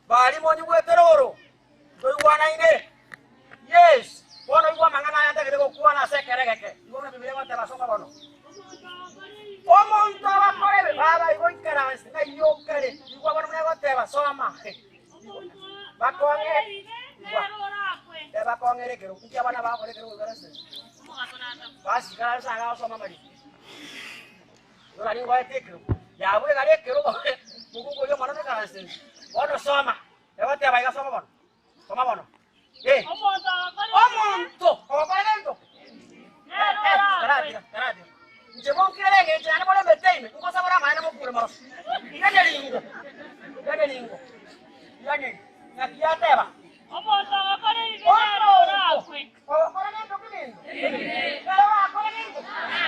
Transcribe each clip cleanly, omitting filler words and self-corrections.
Baria monyigwete roro, ntoigwanaine. Yes, bono igwa amang'ana aya ntagete gokwana ase ekero egeke. Igwa buna Bibilia egoteba ase omobono. Omonto ogokora ebibe, baba igo ikaranse ng'ai okare. Igwa bono buna egoteba, soma. Bakong'e, igwa. Eh, bakong'ere ekero. Inki abana bagokora ekero goikaranse? Basi ikaranse iga gosoma amariko. Igo nari ngoete ekero. Yabure gari ekero, mokungu oyio omonene oikaranse. Bono soma. Egoteba iga soma bono. Soma bono. Eh. Omonto ogokora ebibe. Omonto ogokora gento. Nere Eh, eh, orakwe. taratira, taratira. Inche monkirere engencho yane more emete ime, ngosabore amaene mokure mono. Irane ringo. Irane ringo. Irane. Naki yateba. Omonto ogokora ebibe nere orakwe. Ogokora gento ki binto? Nere orakore gento?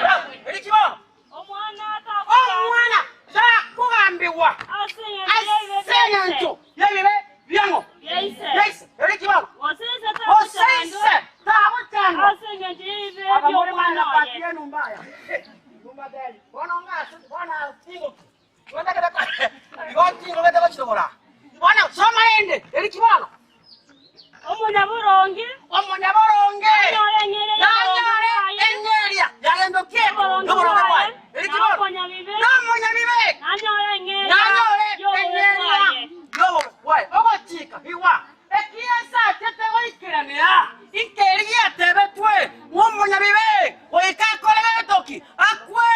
Orakwe. Eriki bono. Omwana takogambigwa. Omwana takogambigwa Ase engencho y'ebibe ase bia ise. engencho y'ebibe biang'o? Bia ise. Bia ise. Ere ki bono? Gose ise Gose tagochandwa ise tagochandwa. ase engencho y'ebibe Aba more bi'omwana mana oye. pati enu mbaya. Numba deli. Bono ngase bono tingo. Bono kete igo tingo kete gochirogora. Bono soma ende. Ere ki bono? Omonyaboronge Omonyaboronge. nanyore eng'eria y'oboronge Nanyore bwaye. eng'eria yagento kieko Oboronge y'oboronge bwaye. bwaye. Ere ki Na bono? omonyabibe Nomonyabibe. nanyore eng'eria nanyore y'obobe eng'eria bwaye. y'obobe bwaye ogochika igwa ekiesa achete goikeranera inkeri giatebetwe ng'omonyabibe goika akore getoki akwe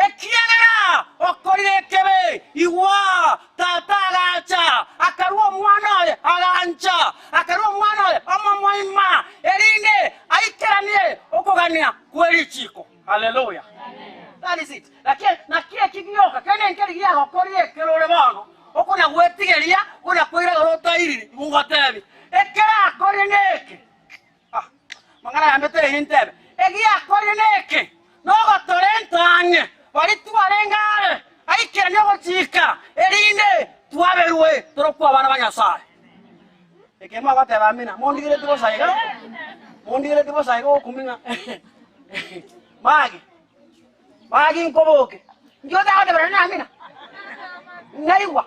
ekiagera okorire ekebe igwa tata agacha akarua omwana oye agancha akarua omwana oye omomoima erinde aikeranie okogania kwe richiko haleluya That is it. Naki naki eki gioka kende nkeri giagokoria ekero ore bono okona gwetigeria kona koiragera otairiri igo ngotebi ekero akorire neke Ah, mang'ana yambete eye ntebe egiakorire neke nogotora entang'e bari twarenge are aikeranie ogochika erinde twaberwe torokwa abana ba Nyasaye eke mwagoteba amina mondigereti bosa iga mondigereti bosa iga okuming'a magi magi nkoboke nki otagotebera nene amina naigwa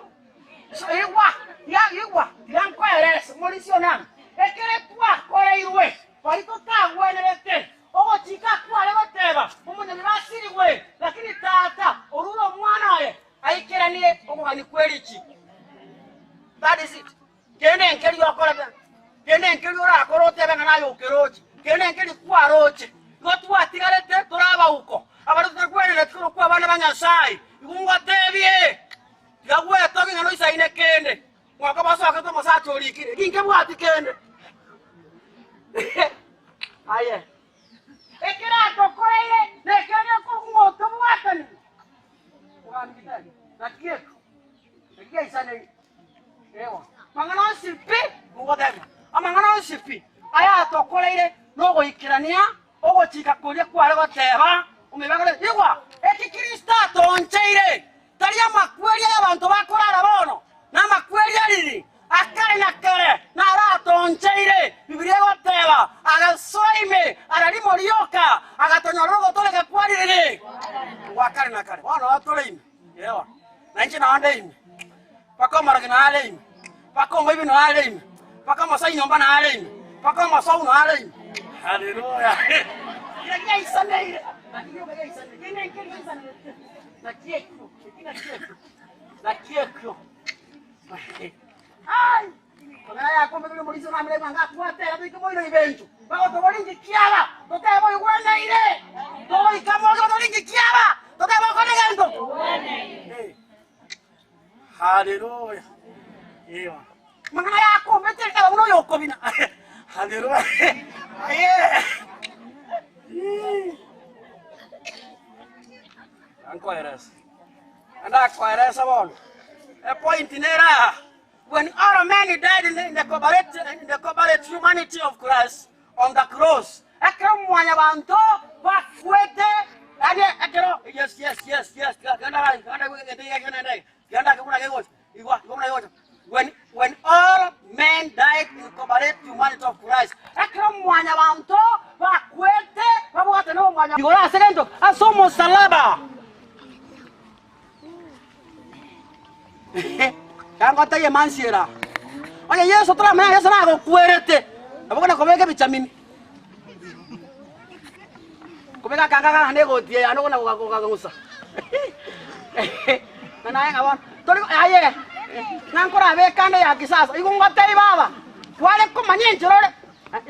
So, igwa ya igwa tiga nkoerese morisio nami ekere twakoreirwe bari totagwenerete ogochika kware goteba omonyabibe asirigwe lakini tata orure omwana oye aikeranie okogani kwe richiko that is it kende nkeri okora kende nkeri orakora otebe ng'a naye okeroche kende nkeri kwaroche igo twatigarete torabauko abari totagwenereti korokwa abana ba Nyasaye igo ngotebie tiga gwetogi ng'a noisaine kende mwaka basokete omosacha orikire ginke bwati kende aye ekero atokoreire nekero gekorwa ng'a otobwatani ogambitari naki eko naki gaisaneire ewa mang'ana onsi pi ngoteba amang'ana onsi pi aya atokoreire nogoikerania ogochika koria kware goteba omibagore igwa eki Kristo atoncheire tari amakweri aya abanto bakorara bono na amakweri ariri akare na kare naro atoncheire Bibilia egoteba agasoa ime ararimo rioka agatonyorera ogotoreka kwaririri gwa kare na kare bono atore ime ewa na inche naende ime mpaka omorogi nare ime mpaka omoibi nare ime mpaka omosai nyomba nare ime mpaka omosou nare ime haleluya kira giaisaneire naki gioka giaisaneire kende nkeri giaisaneire naki ekio eki naki ekio naki ekio ai Omwana yakombekire omorisia namire ng'a ngakwatera toike moino ibencho bagotoboringi kiaba totebe oigweneire togoika moke toringi kiaba totebe okore gento Eh. Haleluya ewa mang'ana yakombete aba buna oyokobina haleluya aye ankoeresa andakoeresa bono epoint nera aha when all men died in the, in the corporate, in the corporate humanity of Christ on the cross ekero mwanyabanto bakwete yani ekero yes yes yes yes genda gai genda genda genda genda genda genda igwa igwa igwa when when all men died in corporate humanity of Christ ekero mwanyabanto bakwete babwate no mwanya igora ase gento ase omosalaba Kangotegie mansiera. Onye Yeso toramanya Yeso nagokwerete, nabo okona kobeka ebichamini. Kobeka akanga aka naende egoti eye naende okona gokang'usa. Ng'a naye ng'a bono, tori aye, ng'a nkorabeke ande ya kisasa, igo ngotebi baba, kware komanya enchera ore,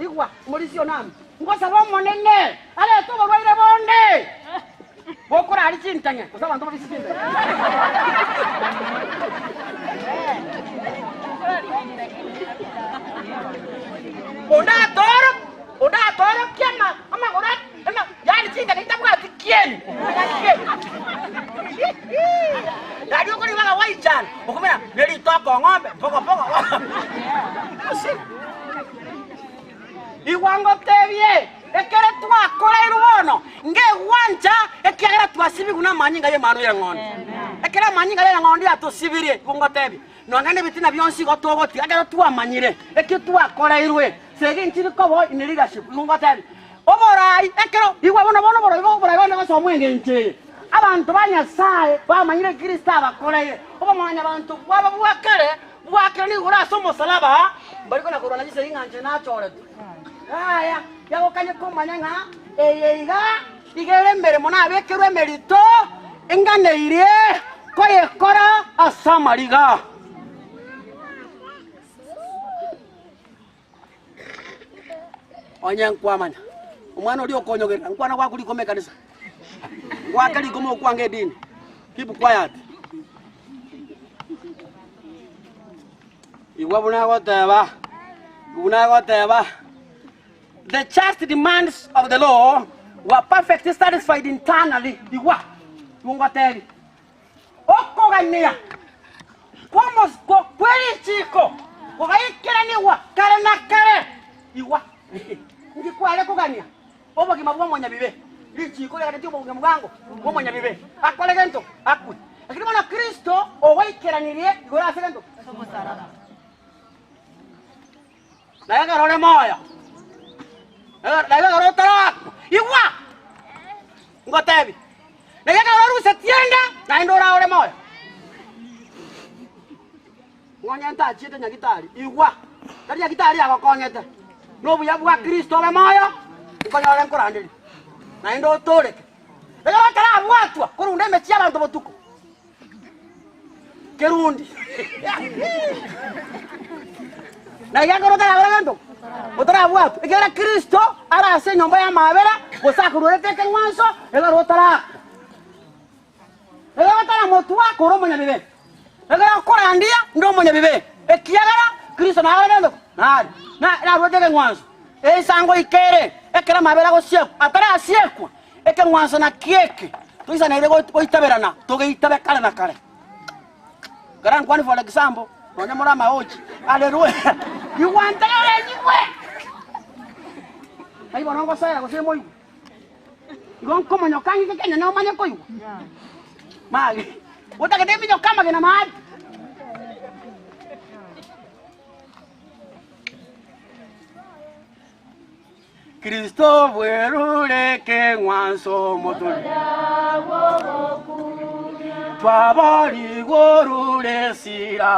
igwa, omorisia one amo, ngosaba Omonene arete oborwaire bonde bokoraria chintang'e, gose abanto babise chintang'e. Onde atoro, onde atorokie ama amagoro ama yaani chintang'e chitabwati kieni, kieni. Nario okoribaga gwaichana, okomanya ne ritoke ong'ombe poko poko. Gose. Igwa ngotebie, ekero twakoreirwe bono, ngegwancha, ekiagera twasibigwe namanyinga y'Emanwa y'Eng'ondi. Ekero amanyinga y'Eng'ondi atosibirie, igo ngotebie, nonya nebitina bionsi igo togotiga, ekero twamanyire ekio twakoreirwe, segi nchiri koba in leadership, igo ngotebie, oborai ekero, igwa bono bono oborai oborai bono gosomwa engencho eye, abanto ba Nyasaye bamanyire Kristo abakoreire, obomwanyabanto bwabo bwa kare Bwakire nigo ore ase omosalaba, mbari kona korwana chisegi ng'a inche nachoretwe. Yaya, yagokanye komanya ng'a eye iga iga ere emeremo nabekerwe emerito enganeirie koyekora ase amariga. Onye nkwamanya, omwana oria okonyogerera, nkwana gwakwa rikoma ekanisa, ngwake rikoma okwange edini, keep quiet. Igwa buna agoteba, buna agoteba, the just demands of the law were perfectly satisfied internally. Igwa, igwa ngotebi. Okogania kwe richiiko kogaikeranigwa kare na kare. Igwa, inki kware kogania obogima bw'omonyabibe? Richiiko riaganetie obogima bwango bw'omonyabibe, akore gento, akwe. Lakini bono Kristo ogaikeranirie igoro ase gento Naye ekero ore moyo, naye ekero otarakwa, igwa! Ngotebie, naye ekero orusetie enda, naende oraore moyo. Ng'onye ntachiete nyagitari, igwa! Tari nyagitari yagokonyete, na obuya bwa Kristo obe moyo, nkonyore nkoranderie, naende otooreke. Ekero otarabwatwa korunda emechie y'abanto botuko. Kerundi. Na egeakero otarabora gento, otarabwatwa, ekiagera Kristo are ase enyomba y'amaabera, gose akoruerete ekeng'wanso, ekero otarakwa. Ekero otaramotwa kore omonyabibe, ekero okorandia nde omonyabibe, ekiagera Kristo nagore gento nare, na- naruete ekeng'wanso. Ensango ikere ekero amaabera agosiekwa, atarasiekwa, Ekeng'wanso nakio eke toisaneire goitaberana, togeitabe kare na kare. Ekero nkwane for example, nonya more amaochi, haleluya, igwantegere enyigwe! Naki bono ngosoera gose moigwe? Igo nkomonyoka ng'ike kenyene omanye koigwa? Mage, otagete eminyoka amagena maate. Kristo bwerure ekeng'wanso motori Twaborigwe orure esira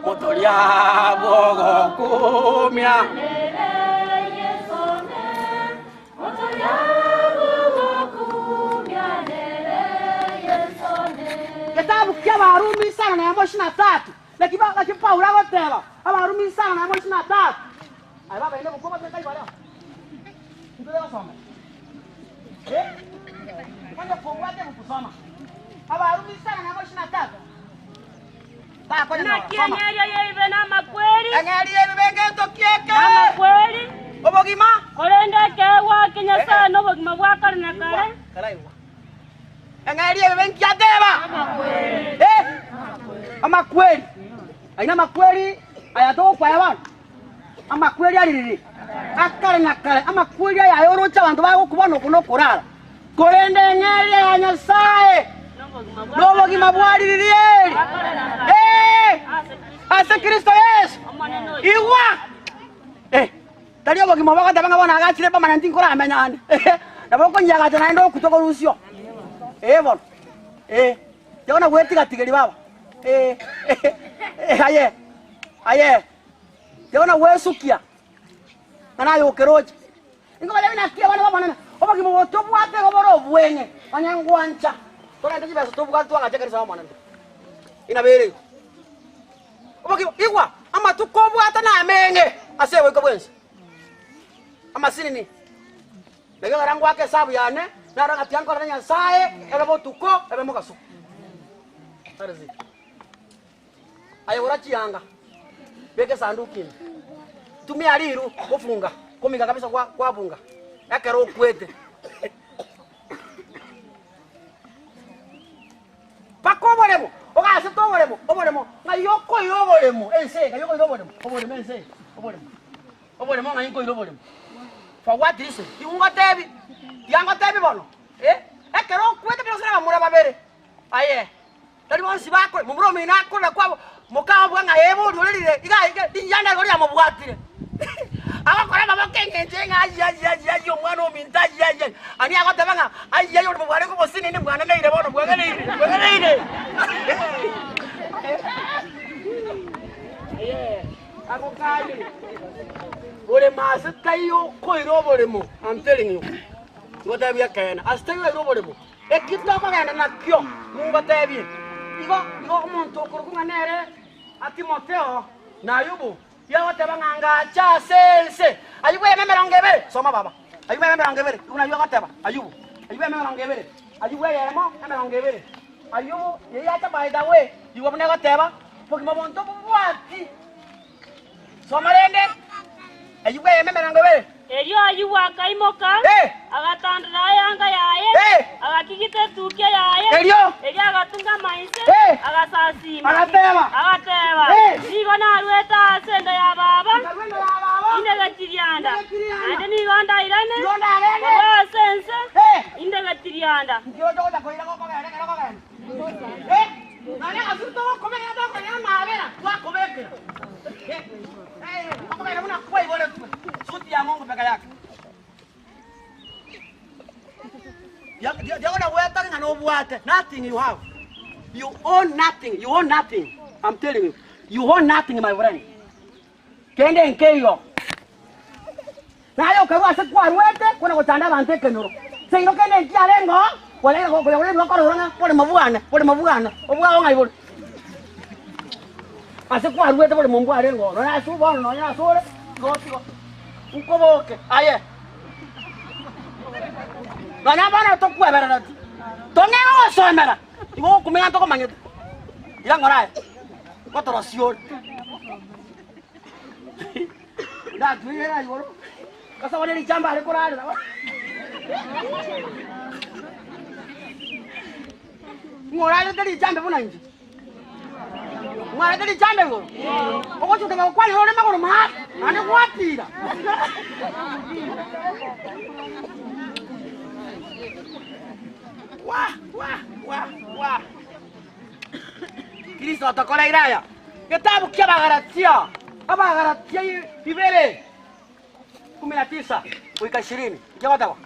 motoria bw'ogokumia Getabu kia Abarumi isano na emo ishirini na tatu. Naki ba, naki Paulo agoteba, Abarumi isano na emo isini na tatu. Aye baba inde bokwo gose taibo areo. Intwe togosoma. Eh? Onye kobwate ebuku soma. Abarumi isano na emo isini na tatu. Takonya Naki soma. eng'eria y'ebibe namakweri, Eng'eria y'ebibe ngento kieke. namakweri, Obogima. korende ekeegwa kia Nyasae nobogima bwa kare na kare. Karaigwa. Eng'eria ebibe nkiateba? Eh, amakweri. Aye namakweri aya togokwaya bono. Amakweri aririri akare na kare, amakweri aya ayoroche abanto bagokwa bono oko nokorara. Korende eng'eria ya Nyasae nobogima bwaririri eri. Eh, ase Kristo Yeso. Igwa! Eh. Tari obogima obo ogoteba ng'a bono agachire permanent nkoramenya ande. Nabo okonyiagacha naende okutwe korusio. Ee bono. Ee. Tiga na gwetiga-tigeria baba. Eh, eh, aye, aye, tiga na gwesukia, ng'a naye okeroche. Ingo baria naki abana b'Omonene, obogima obo tobwate igo bore obweng'e, onye ngwancha, torente chibesa tobwate twagache ekanisa y'Omonene. Inabeire igo. Obogima, igwa, amatuko obwate nameng'e ase eboiko bwensi. Amasinini. Naki ekero ngoaka esabu yane, naro ng'a tiga nkorere Nyasae, ebe botuko, ebe mogaso. That is it. Aye gora chianga, beka esanduki ime, tumia riru gofunga, komiga kabisa kwa kwabunga ekero okwete. Mpaka oboremo, ogasete oboremo, oboremo, ng'ai okoira oboremo ense eye, ng'ai okoira oboremo, oboremo ense eye, oboremo. Oboremo ng'ai nkoira oboremo? For what reason? Igo ngotebi, tiga ngotebi bono, eh, ekero okwete tari gose na abamura babere, aye, tari bonsi bakore, momura omino akorera kwabo, mokabua ng'a ee bori orerire, iga iga ring'ana igo riamobwatire. Agokora amaboko eng'encho ng'a ayi ayi ayi ayi omwana ominto ayi ayi ayi, aria agoteba ng'a ayi ayi oboremo bwarenge obosinini bwaneneire bono bwagereire bwagereire. Aye. Ako kare boremo ase taiyo okoira oboremo, I'm telling you, ngotebie ekeene, ase taiyo oira oboremo, eki tokogenda nakio ningotebie, igo igo omonto okorokwa ng'a nere Timotheo na Ayubu, riagoteba ng'a ngacha ase ense, Ayubu eyemo emerongo ebere, soma baba, Ayubu eyemo emerongo ebere, igo nayio agoteba, Ayubu, Ayubu eyemo emerongo ebere, Ayubu eyemo emerongo ebere, Ayubu, eyio yacha by the way, igwa buna egoteba, Bogima bonto bobwati. Soma rende, Ayubu eyemo emerongo ebere. Erio Ayubu akaimoka, Eh. agatandora eanga yaye, Eh. agakigita etukia yaye, Erio. erio agatunga amaiso, Eh. agasasiima. Agateba. Agateba, Eh. Nigo naruete ase enda ya baba, Nkarua enda ya baba. inde getirianda, Inde getirianda. naende nigo ndairane Nigo ndagende. korwa ase ense, Eh. inde getirianda. Nki otogocha koira gokogenda ekero okogenda? Eh, nonye gose togokobekera tokonyora amabera twakobekera. Eh, eh, okogenda buna kwaiboretwe, suti ya Mungu peke yake. Diagona gwetari ng'a nobwate, nothing you have. You own nothing, you own nothing. I'm telling you, you own nothing my friend. Kende nkeigo. Naye okarua ase kwarwete kona gochanda abanto ekenyoro. Seino kende nkiarenge oo, kwarenge koyagora ebigokorora ng'a boremo bwane, boremo bwane, obwao ng'ai bore? Ase kwarwete boremo mbwarenge oo, nonya ase bono nonya ase ore, igo tigo nkoboke aye. Nonya bono tokweberereti, tong'e gosomera, igo ogokumia ng'a ntokomanyete. Ira ng'ora aye, ngotorosia ore. Ndatwire igoro, gasabane richamba are korarera. Ng'orarete richambe buna inche. Ng'orarete richambe igoro. Ogochutema gokwanera ore magoro maake, naende gwatira. Wa, wa, wa, wa. Kristo otokoreire aya. Getabu ki'Abagalatia, Abagalatia ibere, kumi na tisa goika ishirini, inki ogoteba?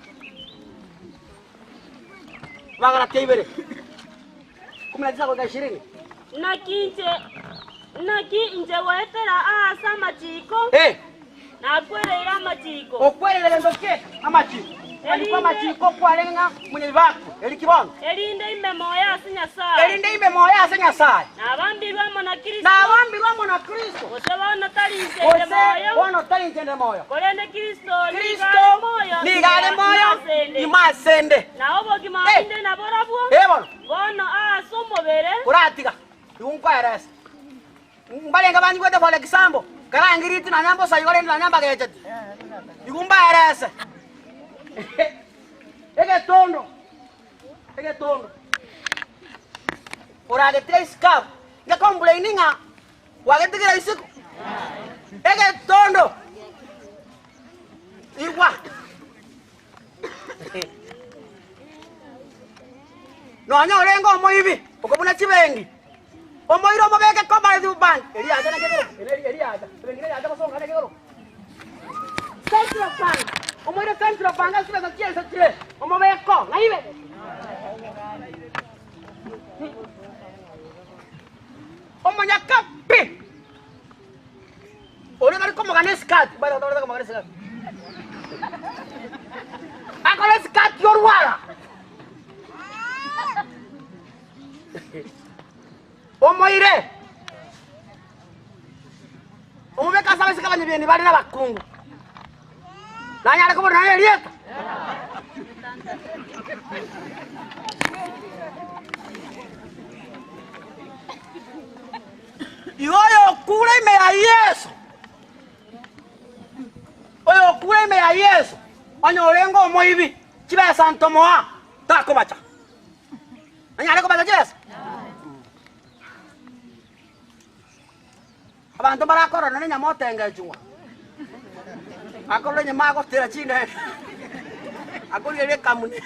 Abagalatia ibere, kumi na tisa goika ishirini. Naki inche, naki inche goetera aase amachiko, Eh, nakwereire amachiko. okwereire gento ki? Amachiko. Erinde amachiko kwarenge ng'a monyabibakwe, eri ki bono? Erinde imbe moyo ase Nyasae. Erinde imbe moyo ase Nyasae. Nabambirwe amo na Kristo. Nabambirwe amo na Kristo. Gose bono tari inche inde Gose moyo. bono tari inche inde moyo. Korende Kristo nigo Kristo are moyo nigo are moyo ime ase 'nde. ime ase 'nde. Na obogima Eh. inde naborobwo, Eh bono, bono ase omobere. koratiga, igo nkoerese. Mbarenge banyigwete for example, karangiriti nonya mbosa igo rende nonya mbagecheti. Igo mbaerese. Egetondo, egetondo. Oragetire isiko abwo, nge complain ng'a kwagetigire isiko. Egetondo. Igwa. Nonya orenge omoibi, okobuna chibengi, omoire omobeke Cooperative Bank, eria yacha naki ekoroka, ere eria yacha, ebenki ere yacha gosonga naki ekoroka, Central Bank, omoire Central Bank ase chibesa chiaye chire, omobeke oo, ng'aibe? Omonyaka pi! Oria bari komogana esikati, mbare gotoorete komogana esikati. Akore esikati orwara. Omoire. Omobeke ase abaiseke abanyabieni bare nabakungu. Nanyare kobora naye erieta. Igo oyokure ime ya Yeso, oyokure ime ya Yeso, onye orenge omoibi, chibesa ntomoa, takobacha. Nanyare kobacha chibesa? Abanto mbarakorora nenyama otengechigwa, akorora enyama agotera chindege, akorigereria ekamuni.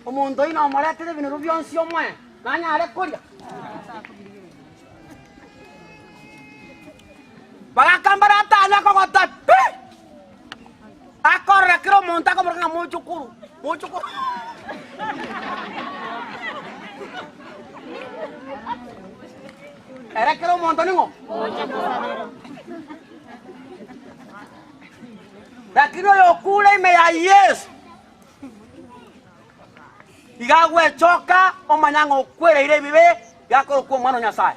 Omonto oyio nomoretere ebinuru bionsi omoe, nanyare koria? Bagaka mbaratanya kogota pi! Akorora kera omonto akomoroka ng'a mochokoro, mochokoro. Ere kera omonto ning'o? Lakini oyokure ime ya Yeso, iga agwechoka omanya ng'a okwereire ebibe biakorokwa Omwana o Nyasae.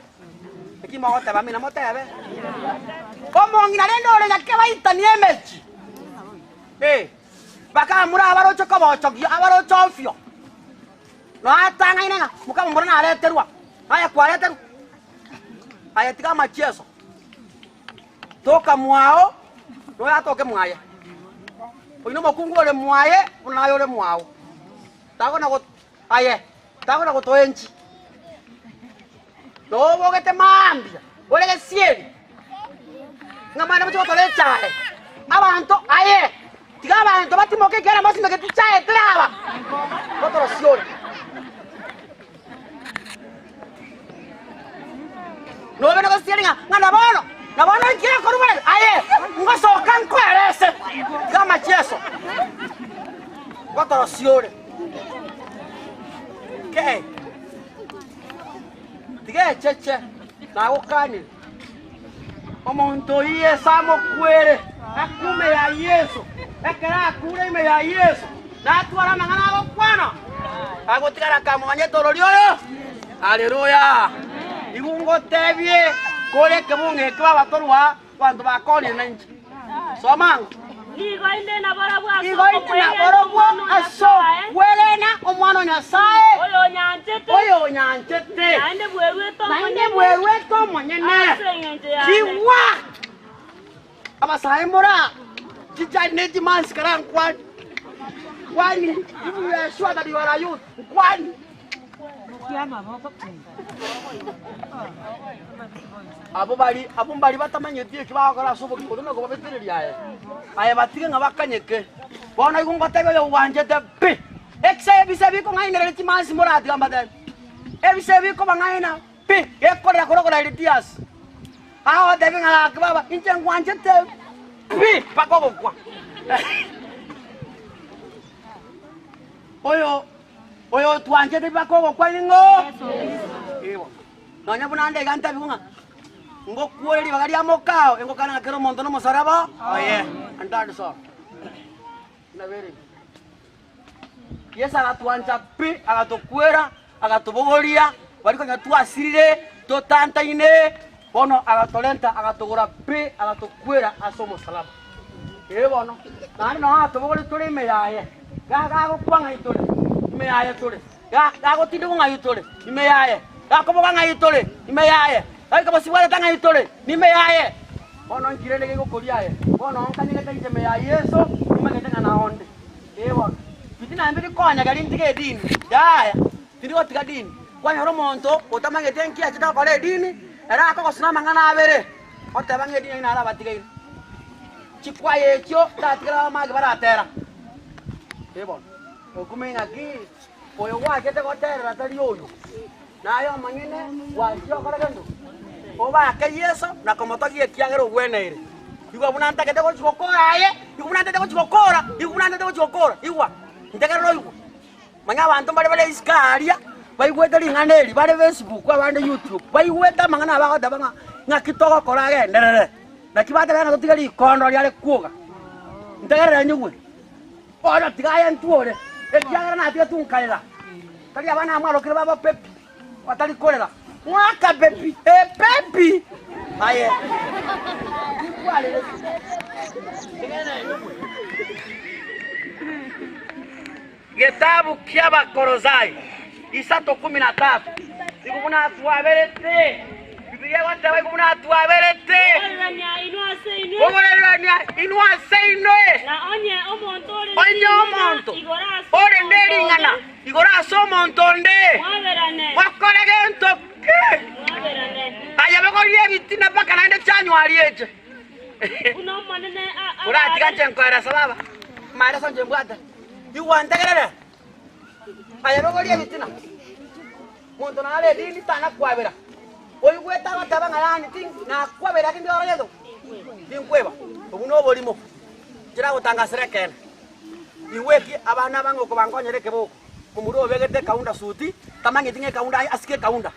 Eki mogoteba amina motebe. Omong'ina rende ore nyakebaitanie emechi. Eh, bakamura abaroche kobochogia abaroche ofio. Noatang'aine ng'a mokamomura nareterwa. Aye kwareterwa. Aye tiga amachieso. Toka mwao, noyo atoke mwaye. Oyio nomokungu ore mwaye buna naye ore mwao. Tagona go aye, tagona gotoenchi. Nobogete mambia, ore gesieri, ng'a mambia mochie gotora echae. Abanto aye, tiga abanto batimoke ekiagera mosimegeti chae teraba, gotorosia ore. Nobe nogosiria ng'a ng'a na bono, na bono inki gekorwa barabwo? Aye, ngosoka nkoerese tiga amachieso, ngotorosia ore. Kei, tiga echeche, nagokanire. Omonto oyio Yeso amokwere, akume ya Yeso. Ekero akure ime ya Yeso, natware amang'ana agokwana, agotigara akamomanyete orori oyo. Haleluya! Igo ngotebie, kore ekebungo eke babatorwa abanto bakoonire nainche. Soma ango. Nigo inde nabarabwo ase Nigo inde okwegena nabarabwo Omwana o ase Nyasae, okwegena Omwana o Nyasae, oyonyanchete, oyonyanchete, naende bweruete naende omonyene bweruete omonyene. ase engencho yane. Kigwa! Abasae mbora chichari ne chimansi kara nkwani. Nkwani, if you are sure that you are a youth, nkwani. Abwo bari abwo mbari batamanyeti eki bagokora ase obogima obo na kobabetereria aye. Aye batige ng'a bakanyeke. Bono igo ngotebia oyo bwanchete pi. Ekise ebise bikong'ainereria chimansi moratiga mbatebi. Ebise bikobang'aina pi gekorera korwa korwa Elitias. Agotebia ng'a gaki baba inche ngwanchete pi mpaka ogokwa. Oyo oyotwanchete mpaka ogokwa ning'o? Igo. Nonya buna ande iga ntebiwe ng'a ngokuore ribaga ria mokao, engokana ng'a kera omonto nomosaraba oye. And that's all. Nabere. Yeso agatwancha pi, agatokwera, agatobogoria, baria konya twasirire, totantaine, bono agatorenta agatogora pi, agatokwera ase omosalaba. Ee bono, naende nonye agatobogoria tore ime yaye, ga gagokwa ng'ai tore? Ime yaye tore. Gagotindekwa ng'ai tore? Ime yaye. Gakoboka ng'ai tore? Ime yaye. Gaika bosibwarete ng'ai tore? Nime yaye. Bono nki rende gegokoria aye? Bono nkanyegete inche ime ya Yeso, nimanyete ng'a nao nde. Ee bono. Tindi naende rikonyega rintige edini. Yaya, tindi gotiga dini. Kwanyora omonto otamanyeti enki achete gokora edini, ere akogosuna amang'ana abere, oteba ng'a edini eyio naro abatigeire. Chikwaya echio tatigera abamage baratera. Ee bono. Okumenya ng'aki oyo gwachete goterera tari oyo, naye omonyene gwachia gokora gento? Obake Yeso na komotogia ekiagera ogweneire. Igwa buna ntagete gochia gokora aye, igwa buna ntagete gochia gokora, igwa buna ntagete gochia gokora, igwa, ntegerera oigwe. Manya abanto mbare bare isiko aaria, Baigwete ring'ana eri bare Facebook abande YouTube, baigwete amang'ana aya bagoteba ng'a ng'aki togokora agenderere. Naki bateba ng'a totige rikondo riare kwoga. Ntegerere nyigwe. Bono tiga aye ntwore, ekiagera natige tunkarera. Tari abana aba mwarokire babo pepi, batari korera. Ng'aka pepi, eh pepi! Aye. Tinkwarereti. Tegerera nyigwe. Getabu ki'Abakolosai 3:13, Igo buna atwaberete, Bibilia egoteba igo buna atwaberete. Oborerania inwe ase inwe. Oborerania inwe ase inwe. Na onye omonto ore Onye omonto igoro ase ore omonto nering'ana onde, igoro ase omonto onde, mwaberane. mokore gento ki? Mwaberane. Aye bogoria ebitina mpaka naende January eche. Buna Omonene a- Oratiga nche nkoeresa baba, amaereso nche mbwate. Igwa ntegerere, aye rogoria ebitina, monto nare edini tanakwabera, oigwete agoteba ng'a yaani ti nakwabera lakini ndioro gento tinkweba, obwo na oborimo, nchera gotangasera ekeene. Igwa eki abana aba ng'oko bankonyera ekeboko, momura obegete ekaunda suti, tamanyeti ng'a ekaunda aye asike ekaunda,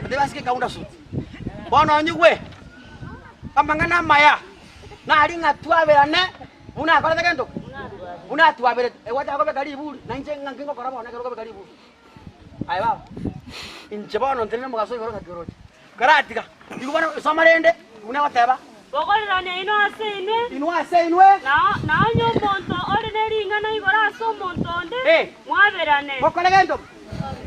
atebe asike ekaunda suti. Bono onyigwe, amang'ana amaya, nari ng'a twaberane. Buna akorete gento ki? Buna atwaberete. Egwachaka kobeka riburi, na inche ng'aki ngokora bono ekero okobeka riburi? Aye baba, inche bono ntenene omogaso igoro ng'aki oroche. Karatiga, igo bono soma rende, buna egoteba. Bogorirania inwe ase inwe. Inwe ase inwe. Na, na onye omonto ore ne ring'ana igoro ase omonto onde, Eh. mwaberane. Mokore gento ki?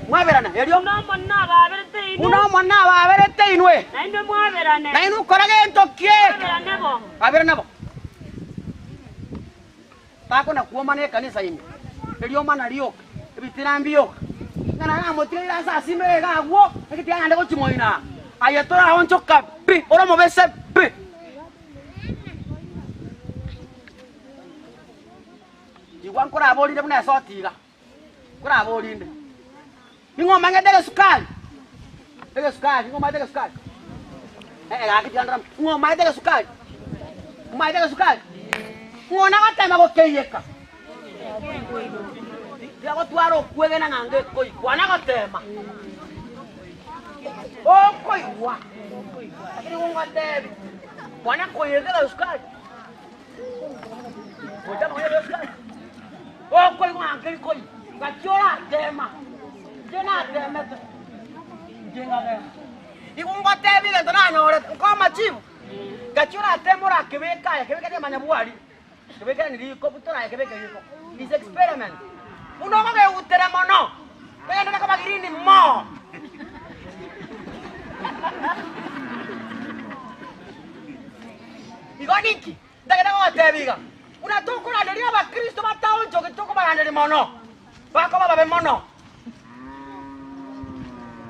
Mwaberane. Erio. Buna Omonene ababerete inwe. Buna Omonene ababerete inwe. Na inwe mwaberane. Na inwe okore gento ki? Mwaberane bo. Mwaberane bo. Takona kwomana ekanisa ime, eriomana rioka, ebitina mbioka, ng'a naramotigeire ase asime iga agwo, naki tiga naende gochia moino aa. Aye toraonchoka pi, ore omobese pi. Igwa nkoraborinde buna esoti iga, nkoraborinde, ning'o omanyete egesukari? Egesukari, ning'o omanyete egesukari? Eh, gaki tiga ndorame, ng'o omanyete egesukari? Omanyete egesukari? Ng'o nagotema gokeiyeka? Tiga gotwara okwegena ng'a ngekoigwa, nagotema okoigwa, lakini ngotebi, kwana koiyeka egesukari. Okoigwa ng'a nkeri koyia, gaki oratema, inche natemete, inche nkagenda. Igo ngotebia egento nanyorete, nkoe amachibu, gaki orateme orakebeke aye, kebeke nemanyabwari, kebeke yaani riko, butora aye kebeke riko, is experiment. Buna okogeutera mono, kegenderere koba green more. Igo ninki ntagete gogotebia iga? Buna tokoranderia abakristo bataonchogeti tokobaranderia mono, bakoba babe mono.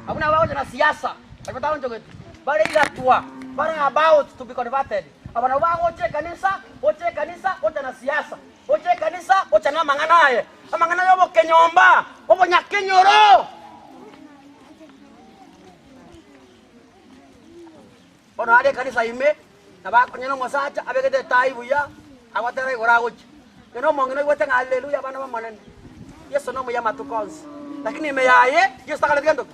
Abwo nabo bagocha na siasa, baria bataonchogeti, bare igatwa, bare about to be converted. Aba nabwo bagocha ekanisa, gocha ekanisa, gocha na siasa, gocha ekanisa, gocha na amang'ana aye, amang'ana ya obokenyomba, obonyakenyoro. Bono are ekanisa ime, na bakonya nomosacha abegete etai buya, agotera igoro agochia. Onye nomong'ina oigwete ng'a Haleluya abana b'Omonene, Yeso nomuya amatuko onsi. Lakini ime yaye Yeso takoreti gento ki?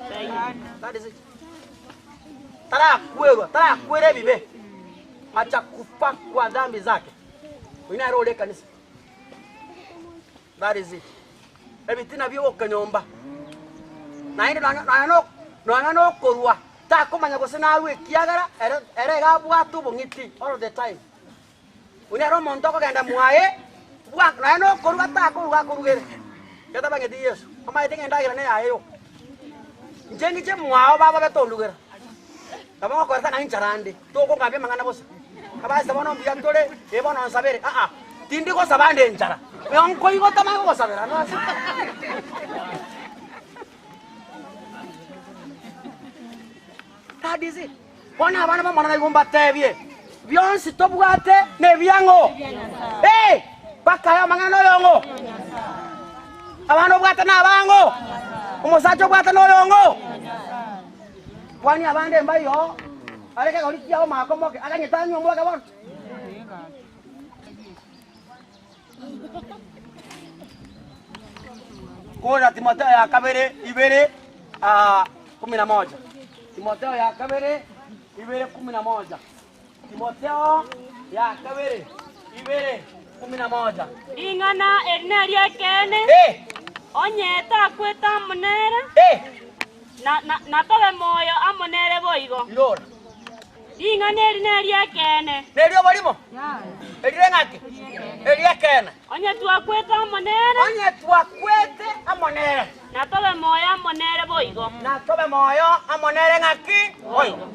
That is it. Tarakwerwa, tarakwera ebibe, acha kufa kwa dhambi zake. Oyio nere ore ekanisa. That is it. Ebitina bi'ogokenyomba. Naende nonya nonya no nonya nokorua, takomanya gose narue ekiagera ere ere iga abwate obong'iti all the time. Oyio nere omonto okogenda mwaye, bwa nonya nokorua takorua akorugere, ekero tabang'eti Yeso, omanyete ng'a endagera neyaye yoka. Inche ng'iche mwao baba betondugera, nabo ngokoreta ng'a inchara nde, tokongambia amang'ana bosa. Abasibwa bono mbuya tore, ee bono nsabere, aa, tindi gosaba ande enchara, nigo nkoigota manye gogosabera nonsi. That is it. Bono abana b'Omonene igo mbatebie, bionsi tobwate nebiang'o? Eh, bakae amang'ana noyong'o? Abana obwate nabang'o? Omosacha obwate noyong'o? Kwani abande mbaiyo are kegori kiao makomoke, aganyete anywe omwaka bono. Kora Timotheo ya kabere ibere ah, kumi na moja. Timotheo ya kabere ibere kumi na moja. Timotheo ya kabere ibere kumi na moja. Ring'ana eri neri'ekeene, Eh, onye takwete amo nere, eh, na, na, natobe moyo amo nere boigo. irora. Ring'ana eri neri'ekeene. Neriobo rimo? Erire ng'aki? Eri'ekeene. Onye twakwete amo nere. Onye twakwete amo nere. Natobe moyo amo nere boigo. Natobe moyo amo nere ng'aki? Boigo.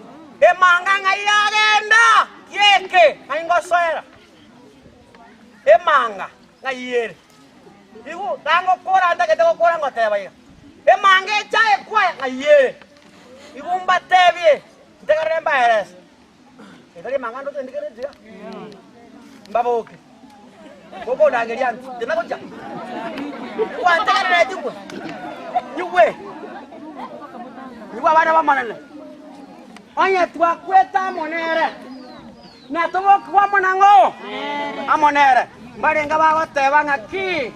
Emanga ng'ai yagenda? Kieke ng'ai ngosoera? Emanga ng'ai ere? Igo tangokora ntagete gokora ngoteba iga. Emanga echaye kwaya ng'ai ere? Igo mbatebie ntegerere mbaerese. Etari emanga ndoche ndigere nchia. Mbaboke. Gokondangeria nti, tena gocha. Gwantegerera nyigwe. Nyigwe. Nyigwe abana b'Omonene. Onye twakwete amo nere, na tobokigwe amo nang'o? Amo nere. Mbarenge bagoteba ng'aki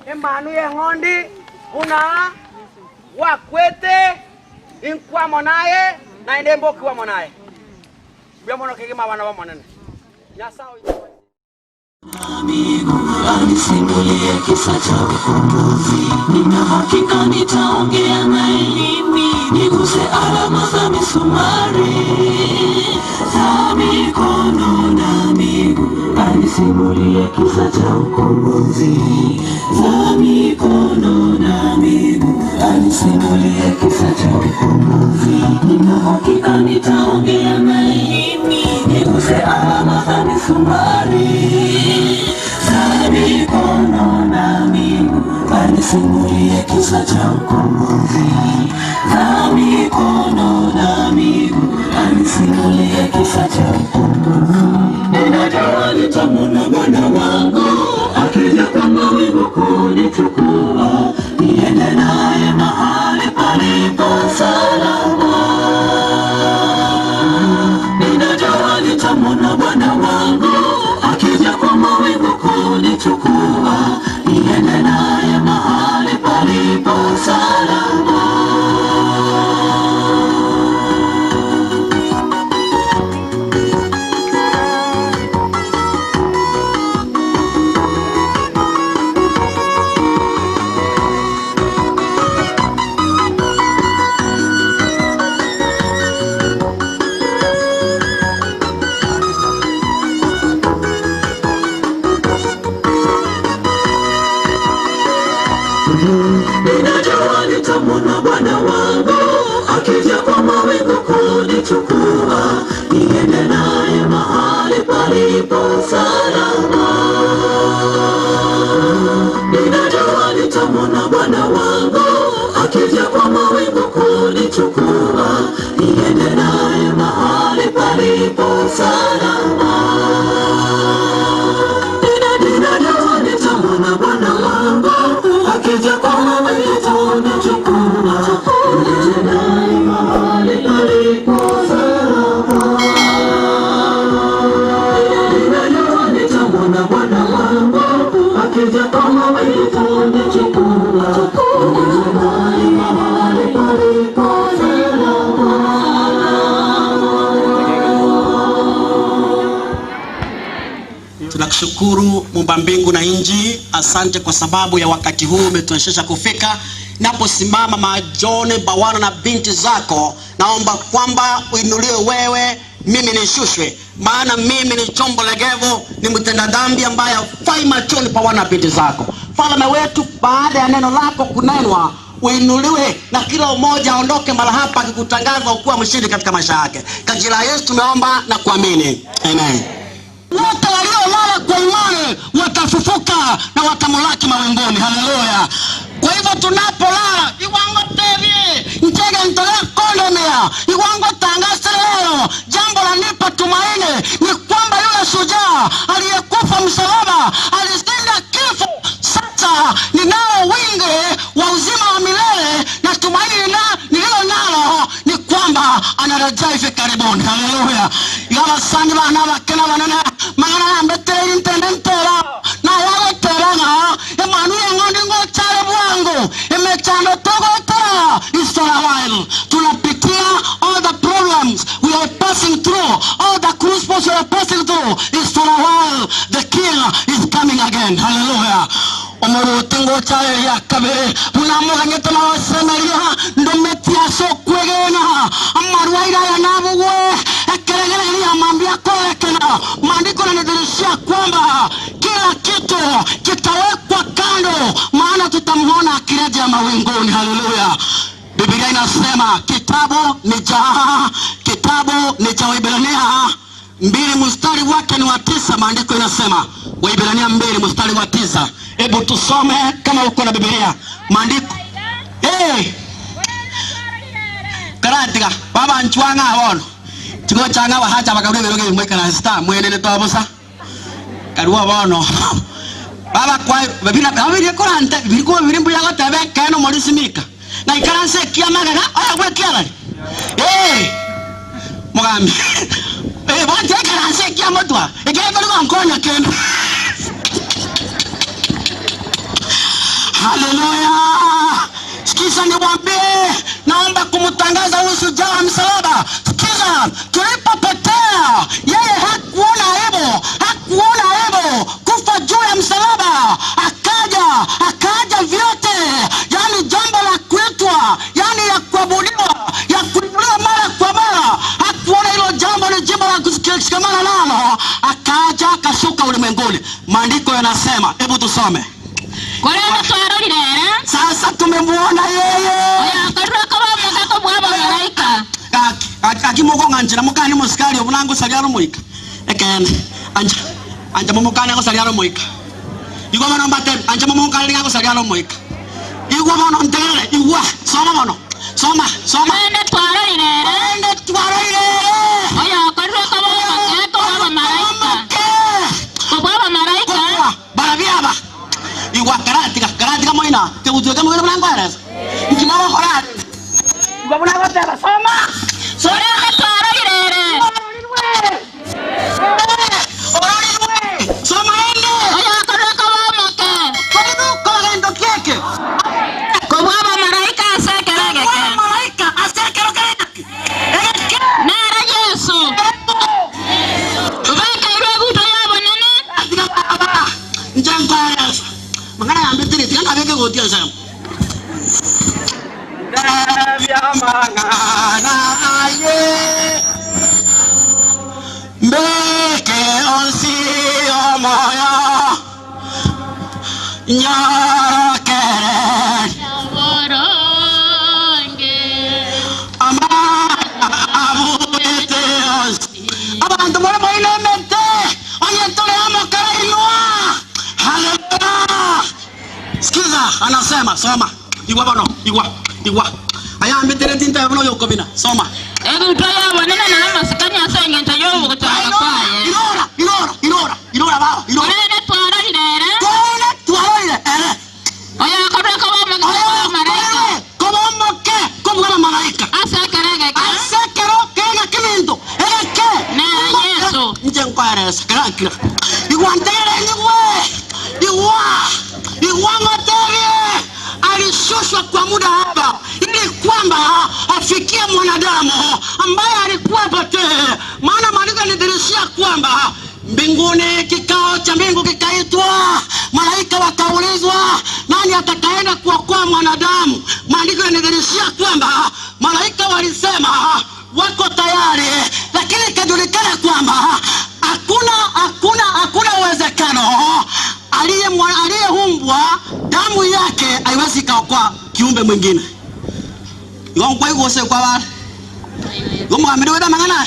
emanu y'eng'ondi buna gwakwete, inkwe amo naye, naende mbokigwe amo naye. Mbuya mono kegima abana b'Omonene. Nyasae oito abasesenigwe. Anisimulie kisa cha ukombozi, nina hakika nitaongea naye mimi, niguse alama za misumari za mikono na miguu. Anisimulie kisa cha ukombozi, za mikono na miguu. Anisimulie kisa cha ukombozi, nina hakika nitaongea naye mimi, niguse alama za misumari za mikono na miguu. Anisimulie kisa cha ukombozi, za mikono na miguu. Anisimulie kisa cha ukombozi. Ninajua nitamwona Bwana wangu akija kwa mawingu kunichukua, niende naye mahali palipo salama. Ninajua nitamwona Bwana wangu akija kwa mawingu kunichukua, niende naye mahali palipo salama. Ninajua nitamwona Bwana wangu akija kwa mawingu kunichukua, niende naye mahali palipo salama. Ninajua nitamwona Bwana wangu akija kwa mawingu kunichukua, niende naye mahali palipo salama. Ninajua nitamwona Bwana wangu akija kwa mawingu kunichukua, niende naye mahali palipo salama. Ninajua nitamwona Bwana wangu akija kwa mawingu kunichukua, niende naye mahali palipo salama. Tunakushukuru Muumba mbingu na nchi, asante kwa sababu ya wakati huu umetuwezesha kufika. Naposimama majone bawana na binti zako, naomba kwamba uinuliwe wewe, mimi nishushwe, maana mimi ni chombo legevu, ni mtenda dhambi ambaye hafai machoni pa wana binti zako. Mfalme wetu, baada ya neno lako kunenwa, uinuliwe na kila mmoja aondoke mara hapa akikutangaza ukuwa mshindi katika maisha yake. Kwa jina la Yesu tumeomba na kuamini, amen. Wote waliolala kwa imani watafufuka na watamulaki mawinguni. Haleluya! Kwa hivyo tunapolala iwango tevye nchege ntole kondomea iwango tangase leo, jambo la nipa tumaini ni kwamba yule shujaa aliyekufa msalaba alishinda kifo. Sasa ninao wingi wa uzima wa milele na tumaini nililo nalo ni kwamba anarejea hivi karibuni. Haleluya! Yabasani bana bakena banene mangana yambetere intende ntera na yagotera ng'a emanu yeng'ondi ngochare bwango. Amen. Haleluya. Omoruoti ngocha aye eria kabere, buna amoganyete na gosemeria, ndometie ase okwegena. Amarwaire aya nabugwe, ekeregererio ya mambia akorekena. Maandiko yanadhihirisha kwamba kila kitu kitawekwa kando, maana tutamuona akirejea mawinguni. Haleluya. Biblia inasema kitabu ni cha kitabu ni cha Waebrania mbili mstari wake ni wa tisa. Maandiko inasema Waebrania mbili mstari wa tisa. Hebu tusome kama uko na Biblia maandiko hey. Karatiga babanchwa ng'a bono chigocha ng'a abasacha bakarua ebirogo ebi moikaranse ta mwenene tobosa karua bono babakwa babira babirie korante biriko biri mbuya goteba ekeene omorisimika ng'a ikaranse ekiamagega oyo bw'ekiarari ee mogambi ee bonsi ekaranse ekiamotwa ekiagera tori gonkonya kende. Haleluya! Sikiza niwaambie, naomba kumtangaza huyu shujaa wa msalaba. Sikiza, tulipopotea yeye hakuona aibu, hakuona aibu kufa juu ya msalaba, akaja akaja vyote, yani jambo la kuitwa, yani ya kuabudiwa, ya kuinuliwa mara kwa mara, hakuona hilo jambo ni jambo la kushikamana nalo, akaja akashuka ulimwenguni. Maandiko yanasema, hebu tusome. Korende twarorire ere. Sasa tumemuona yeye. Oyokorire koba omoke kobua abamalaika. Gaki, gaki mokong'anchera mokanie omosikari obwo nangosaria are omoika. Ekeene, ancha, ancha momokanie agosaria are omoika. Igwa bono mbatebie, ancha momokanie nigo agosaria are omoika. Igwa bono ntegerere, igwa, soma bono, soma, soma. Korende twarorire ere. Korende twarorire ere. Oyokorire koba omoke kobua abamalaika. Omoke. Kobua abamalaika. Kobua barabwo aba. Igwa, karatiga, karatiga moino, kegutu eke moigwete buna nkoeresa. Inki mogokora are? Igwa buna agoteba, soma, soma. Korende twarorire ere. Ororirwe, ororirwe, soma rende. Oyokorire koba omoke. Korirwe koba gento ki eke? Kobua abamalaika ase ekero egeke. Kobua abamalaika ase ekero kere egeke. Egeke. Nere Yeso. Obekeirwe egutwa y'obonene. Tiga baba, inche nkoeresa. Mang'ana yambetire, tiga nabeke egoti ensemo. Ntebia amang'ana aye, mbeke onsi omoyo, nyorokere Oboronge. amang'ana abuete onsi. Abanto more moine emete, onye tore amo kare inwa. Haleluya! Sikiza, anasema soma. Igwa bono, igwa, igwa. Ayambetire tintebe buna oyokobina. Soma. Egutwa y'obonene na amasikani ase engencho y'ogochaka kwaye. Irora, irora, irora, irora baba, irora. Korende twarorire ere. Korende twarorire ere. Oyokorwa koba omoke kobua abamalaika. Oyokorwe koba omoke kobua abamalaika. Ase ekero egeke. Ase ekero kegeke ebinto egeke. Nere Yeso. Inche nkoeresa kera kira. Igwa ntegerere nyigwe. Igwa. Igwa ngotebie. Alishushwa kwa muda hapa ili kwamba afikie mwanadamu ambaye alikuwa potee. Maana maandiko yanadhihirishia kwamba mbinguni kikao cha mbingu kikaitwa, malaika wakaulizwa, nani atakaenda kuokoa mwanadamu? Maandiko yanadhihirishia kwamba malaika walisema wako tayari, lakini ikajulikana kwamba hakuna hakuna hakuna uwezekano aliyeumbwa damu yake haiwezi ikaokoa kiumbe mwingine. Igo nkwaigwa gose kwabare igo omogamberi oete amang'ana aya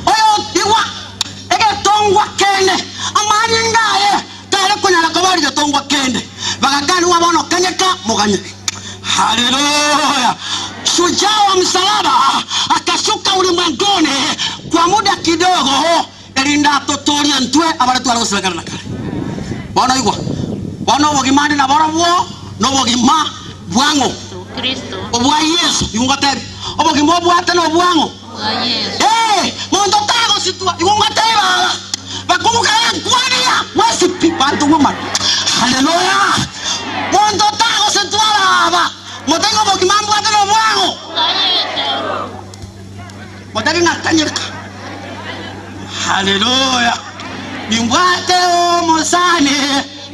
oyo igwa egetongwa kende amanyinga aye tare konyara koba ore getongwa kende bagakaniwa bono kanyeka moganye. Haleluya! Shujaa wa msalaba akashuka ulimwenguni kwa muda kidogo erinde atotorie intwe abare tware gosibekana na kare. Bono igwa, bono obogima ande naborobwo nobogima bwang'o? Obwa Yeso. Igo ngotebia, obogima obwate nobwang'o? Ee, monto tagositwa. Igo ngotebia baba, bakungu kare nkwania bwensi pi, banto bw'amara. Haleluya! Monto tagositwa baba, motebie ng'a obogima mbwate nobwang'o? Motebie ng'a tanyeka. Haleluya! Nimbwate omosani.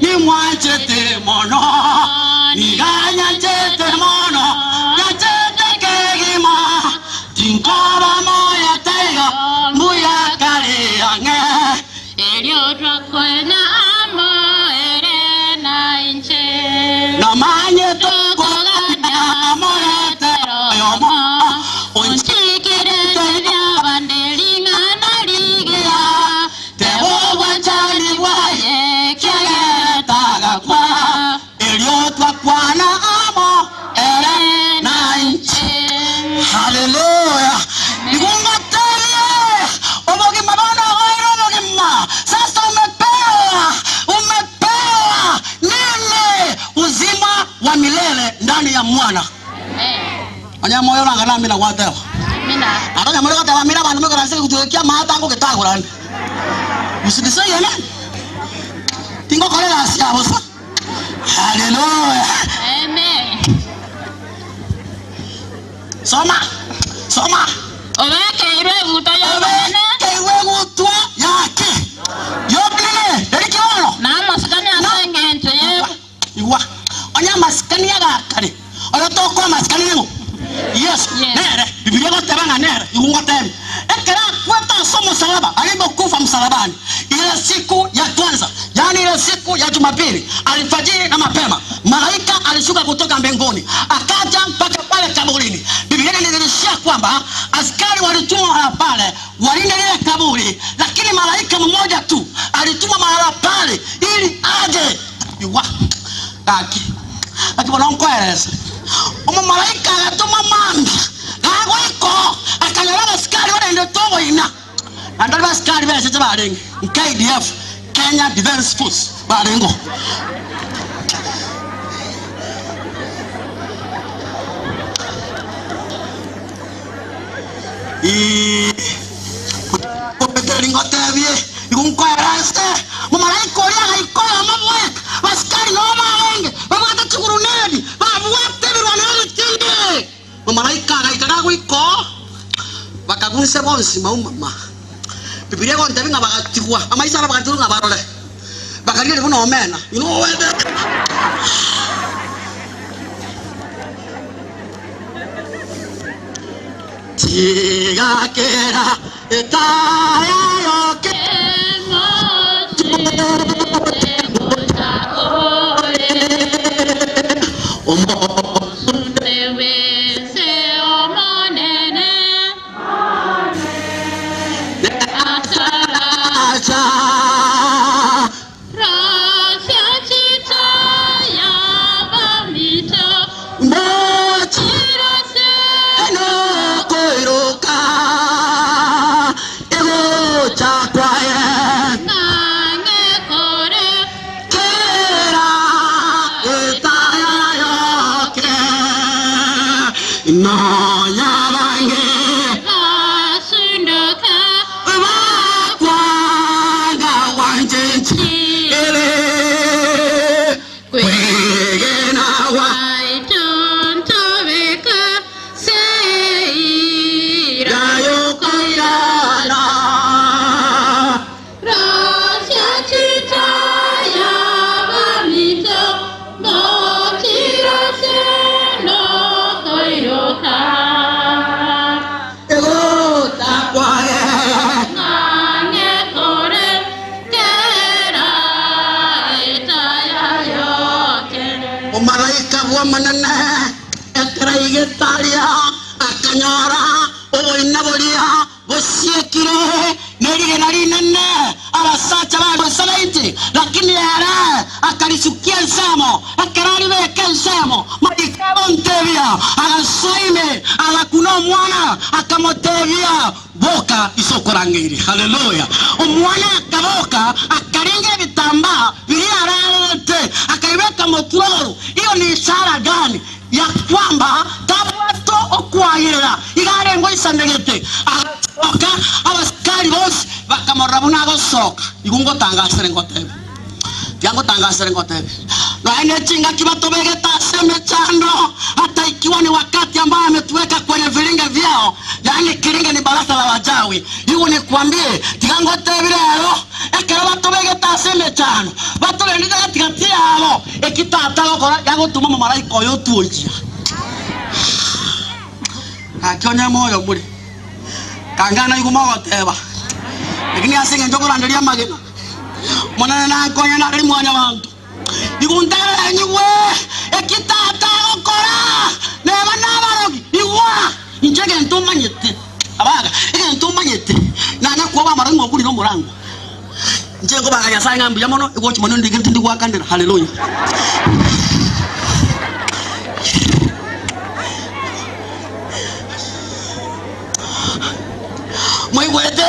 Nimwanchete mono, niga nyanchete mono, nyanchete kegima, tinkoba moyo taiyo, mbuya kare ang'e. Erio twakwenya amo ere na inche. Namanyete okogania morete oyomo, Onchikire ebiabande ring'ana rigiya, Teba obwanchani bwaye, ekiagera tagakwa. Erio twakwana amo ere na inche. Haleluya! Igo ngotebie, obogima bono ogoeire obogima, sasa umepewa, umepewa nini? Uzima wa milele ndani ya mwana. Onye moyo orang'ana amina gwateba. Aro onye more goteba amina abanto moikaranse egegutu eke ki'amaata ngogetagorane. Usinisaiye amen. Tingokora egasi ya bosa. Haleluya. Soma. Soma. Obekeirwe egutwa y'obonene. Obekeirwe egutwa yake. Y'obonene. Eri ki bono? Na amasikani ase engencho ye. Igwa, onye amasikani agakare, oyo tokoa amasikani ning'o? Yeso. Yeso. Nere, Bibilia egoteba ng'a nere, igo ngotebia, ekero akwete ase omosalaba, alipokufa msalabani, ile siku ya kwanza, yaani ile siku ya Jumapili, alfajiri na mapema, malaika alishuka kutoka mbinguni, akaja mpaka pale kaburini. Bibilia inanidhihirishia kwamba askari walitumwa mahala pale walinde lile kaburi, lakini malaika mmoja tu alitumwa mahala pale ili aje Igwa, gaki, gaki bono nkoerese. Omomalaika agatoma mambia, gagoika oo, akanyora abasikari barendete oboina. Naende baria basikari b'echeche barenge, KDF, Kenya Defence Force, barenge oo. Ii. Peteri ngotebie, igo nkoerense. Omomalaika oria agaika oyomo bweka, abasikari nao barenge, babwate chiguruneti, babwate ebirwanero ebitindi. Omomalaika agaika gagoika oo, bakagwa inse bonsi maumama. Bibilia egontebia ng'a bagatigwa, amaiso abo bagatigwa ng'a barore, bakarigereria buna omena. Inwe Tiga kera etaya yoke. Acha. Mochi nokoiroka egocha kwaye kera etaya yoke nonya bange bakwanga gwanchechi ere kwegenawa yayokoirana. Egocha kwaye. Omomalaika bw'Omonene ekero aigete aria, akanyora oboina boria bosiekire nerigena rinene, abasacha bagosabaiti, lakini ere akarisukia ensemo. Ekero aribeka ensemo, malaika agontebia, agasoa ime, agakuna omwana, akamotebia, Boka ise okorangeirie. Haleluya! Omwana akaboka, akaringa ebitambaa biria ararete, akabibeka motwe igoro. Iyo ni ishara gani? Ya kwamba tabwate okwayerera, iga arenge oisanegete. Agasoka, abasikari bonsi bakamorora buna agosoka. Igo ngotangasere ngotebe, tiga ngotangasere ngotebe. Nonya ne chingaki batobegete ase emechando, hata ikiwa ni wakati ambao ametuweka kwenye vilinge vyao, yaani kilinge ni baraza la wachawi. Igo nikwambie, tiga ngotebie rero, ekero batobegete ase emechando, batorendete gati gati yabo, eki tata agokora, yagotoma omomalaika oye otuoyia. Gaki onye moyo more, kangana igo mogoteba, lakini ase engencho okoranderia amagena, Omonene nankonye nare Mwanyabanto. Igo nterenyigwe eki tata agokora, neba nabarogi. Igwa, inche egento omanyete, abaga, egento omanyete, nanya koba amarogi ng'a okurire omorango. Inche nkobaga Nyasae ng'a mbuya mono, egochi mono ndigere tindi goakanera. Haleluya. Mwaigwete,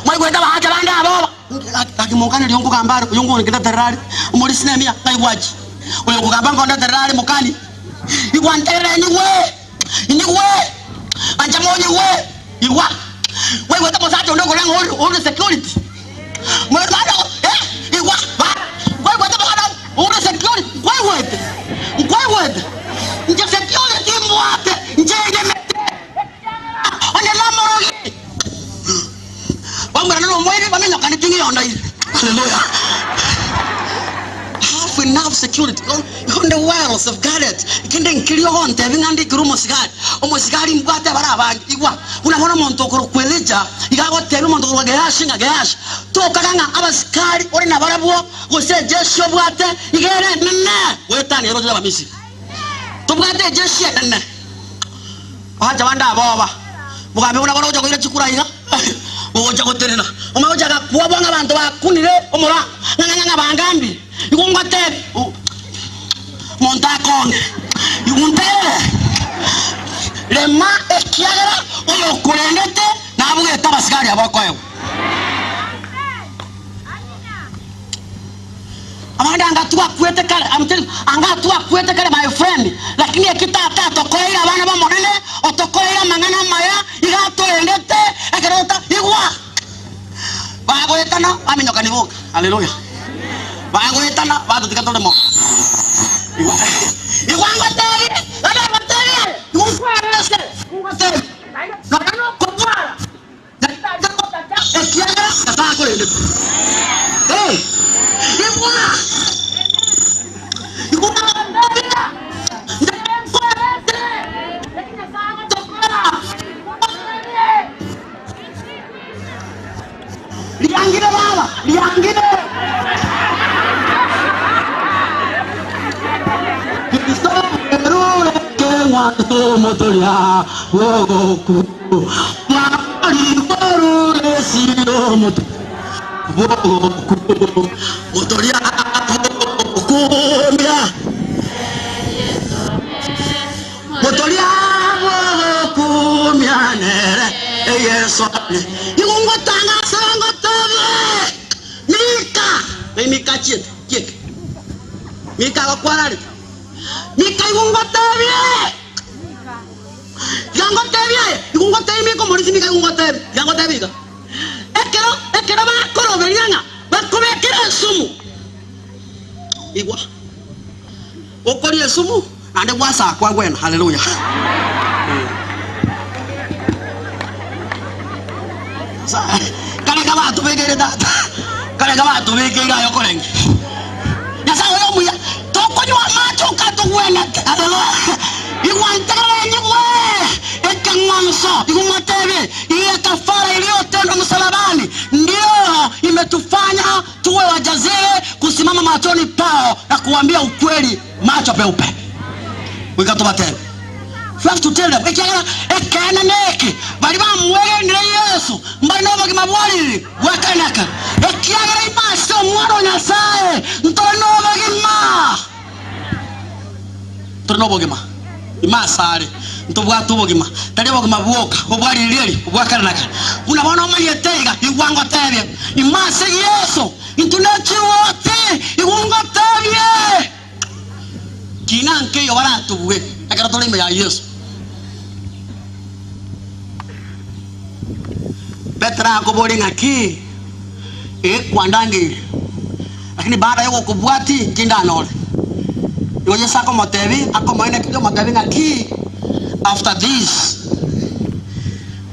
mwaigwete abagacha bande aboba. Gaki mokaneria onkogamba are, oyo ngondeterera are, omorisia nemiya, ng'ai gwachi? Oyo okogamba nkondeterera are mokani, igwa nterere inyigwe, inyigwe, ancha monyigwe, igwa. Mwaigwete omosacha onde okorera ng'a ore ore security, mwaigwete eh, igwa, ba, mwaigwete omoganda ore security, nkwaigwete, nkwaigwete, inche security mbwate, inche ngemete, ekiagera onye nomorogi. Baumerane nomoerio bamenyokane ting'eyonda ire. Haleluya. Have enough security. Onde well safeguarded. Kende nkeria ogontebia ng'a ndikere omosigari. Omosigari mbwate abare abange. Igwa, buna bono omonto okorokwa Elija iga agotebia omonto okorokwa Gehazi ng'a Gehazi, tokaga ng'a abasikari ore nabarabwo gose ejeshi obwate iga ere enene goetania eroche y'Abamisiri. Tobwate ejeshi enene. Abanto bande aboba, Mogambi buna bono ogocha koira chikura iga, ogocha gotenena, omanye gochaka kwobua ng'a abanto bakunire omorango, ng'a ng'a ng'a bangambire. Igo ngotebie, omonto akonge, igo nterere, rema ekiagera oyokorendete nabugete abasigari aba okoegwa. Abande anga twakwete kare, I'm telling you, anga twakwete kare my friend, lakini eki tata atokoeire abana b'Omonene, otokoeire amang'ana amaya, iga atorendete, ekero tota igwa! Bagoetana baminyokani boka, haleluya, bagoetana batotiga tore moyo. Igwa, igwa ngotebie, naende ngotebie, igwa nkwerese, ngotebie, nonya nokobwara. Ekiagera Nyasae akorendete. Ee, igwa! Igwa ngotebie, nere nkorete, eki Nyasae agotokora, ngotebie. Riangire baba, riangire. Kristo erure keng'wanso omotoria bw'ogoku. Iga ngotebie aye, igo ngotebie Mika omorisia Mika igo ngotebie, iga ngotebie iga, ekero ekero bakoroberia ng'a bakobekere esumu, igwa, okoria esumu naende gwasakwa gwena, haleluya. Kareka batobekeire tata, kareka batobekeire aye okorenge. Nyasae oyo omuya, tokonywa amache okatogwenete. Haleluya! Igwa ntegerere nyigwe ekeng'wanso, igwa motebie, Iye kafara iliyotendwa msalabani ndiyo imetufanya tuwe wajasiri kusimama machoni pao na kuambia ukweli macho peupe. Goika tobatebie. We have to tell them, ekiagera ekeene neke, baria bamwegenire Yeso mbare nobogima bwa ririri bwa kare na kare, ekiagera ime ase Omwana o Nyasae ntore nobogima. Tore nobogima ime asare, ntobwate obogima, tari obogima bwoka obwa ririri eri obwa kare na kare. Buna bono omanyete iga, igwa ngotebie, ime ase Yeso intwe nechiwoti, igwa ngotebie. Kina nkeiyo baratobue ekero tore ime ya Yeso. Petero akoboria ng'aki ekwandangeirie, lakini baada yogokobwatia inki ndanyore? Igo Yeso akomotebi, akomoenekeria omotebi ng'a ki after this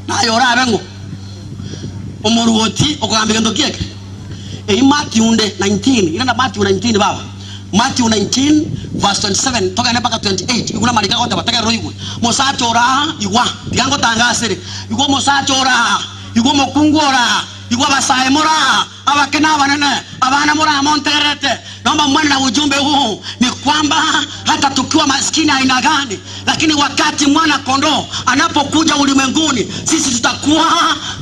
naye orabe ng'o? Omoruoti okogamba egento ki eke? Eyio Matthew nde 19, irana Matthew 19 baba. Matthew 19 verse 27 togende mpaka 28, igwe namariko agoteba, tegerera oigwe. Mosacha ore aa, igwa, tiga ngotangasere. Igwa omosacha ore aa, igwa omokungu ore aa, igwa abasae more aa, abake na abanene, abana more aa montegererete. Naomba mwende na ujumbe huu ni kwamba hata tukiwa maskini aina gani, lakini wakati mwana kondoo anapokuja ulimwenguni, sisi tutakuwa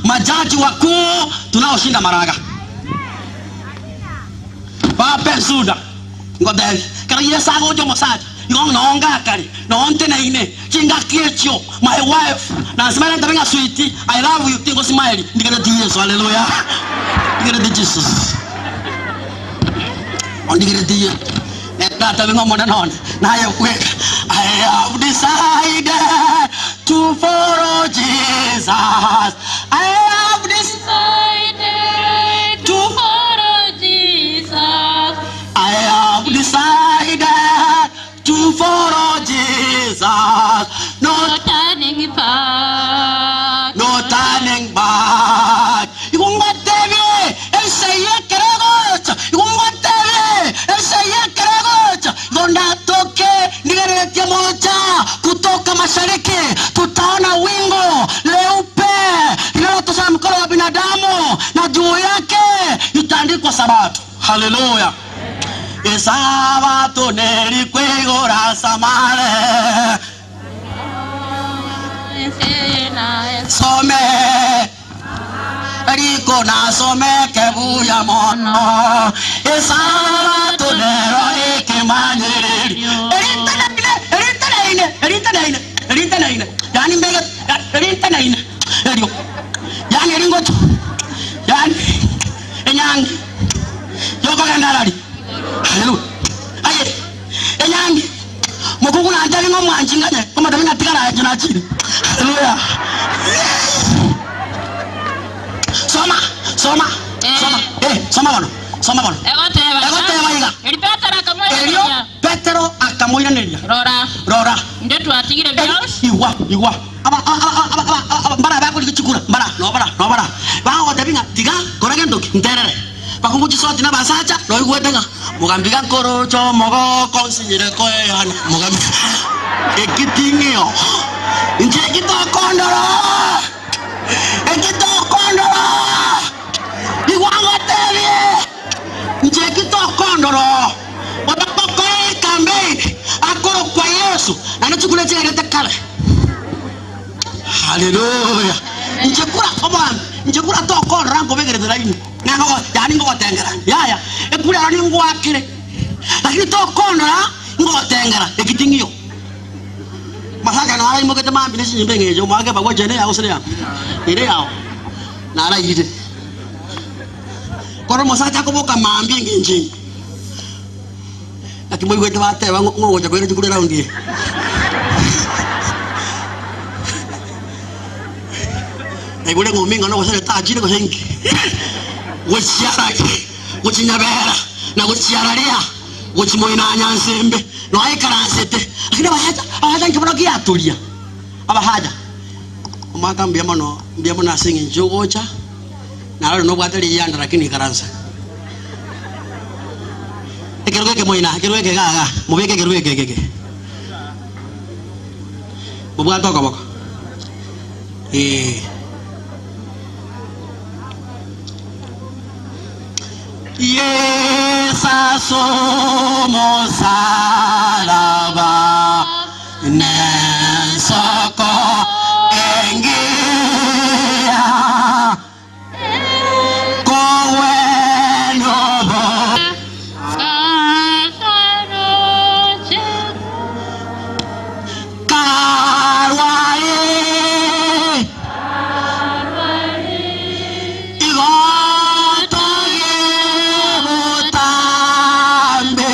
majaji wakuu tunaoshinda maraga. Bape suda ngotebi, Ekero Yeso agocha omosacha, igo noo ngakare, noo nteneine chingaki echio, my wife nansmile ntabe ng'a sweetie, I love you, tingosmile, ndigereti Yeso, haleluya, ndigereti Jesus. Ondigeretie Yeso, natabe ng'a Omonene one, naye bweka, I have decided to follow Jesus, I have Decided to follow Jesus. I have decided to follow Jesus. No, No turning back. no turning back. Igo ngotebie ense y'ekero egocha. Igo ngotebie ense y'ekero egocha. Igo ndatoke ndigereretie mocha kutoka mashariki, tutaona wingu leupe linalotosha mkono wa binadamu, na juu yake itaandikwa Sabato. Haleluya! Esabato nerikwigora samare some riko nasomeke buya mono esabato nero ekemanyererio eriteneine eriteneine eriteneine eriteneine yani mbege eriteneine erio yani eringocho yani enyangi yokogenda arari haleluya aye enyangi mokungu nantebi ng'a omwanchi nganye omotebi ng'a tigara aye nachire haleluya soma soma soma eh soma bono soma bono Egoteba iga. Egoteba iga. Erio Petero erio akamoiraneria, Petero akamoiraneria Rora, rora intwe twatigire bionsi. Igwa, igwa, aba, aba, aba, aba, aba, aba, mbara bakorigia chikura, mbara, nobara, nobara. Bagogotebia ng'a tiga kora gento ki, nterere. Bakungu chisoti na abasacha, noigwete ng'a mogambi iga nkoroche omogoko nsinyire koeyana, mogambi eki ting'io, inche eki tokondora, eki tokondora, igwa ngotebie, inche eki tokondora, otagokora ekambeini, akorokwa Yeso, naende chikura chiaerete kare. Haleluya! Inche kura omogambi, inche kura tokondora nkobekerete laini, ng'a yaani ngogotengera, yaya, ekura ero ningwakere, lakini tokondora ngogotengera, eki ting'iyo. Masaka naro aimogete mambia ne chinyomba eng'encho, omwake bagwa chene yao gose neyao, ere yao, naro airire. Korwa omosacha akoboka mambia engencho eye, naki moigwete bateba ng'a ogocha koira chikura eraundi eye. Naigure ng'a oming'ana gose netachire gose inki, gochiara gochinyabera na gochiararia gochimoinanya nsembe, nonya aikaransete. Lakini abasacha abasacha inki bono kiatoria? Abasacha, omwaka mbuya mono mbuya mono ase eng'encho ogocha. Naroro nobwate riyanda lakini ikaransa. Ekerogo eke moina, ekerogo eke iga iga, mobeke ekerogo eke eke eke. Mobwate okoboko. Ee. Yesu as'omosalaba nensoko engiya kogwenia obo. Kalwari, igo togie botambe.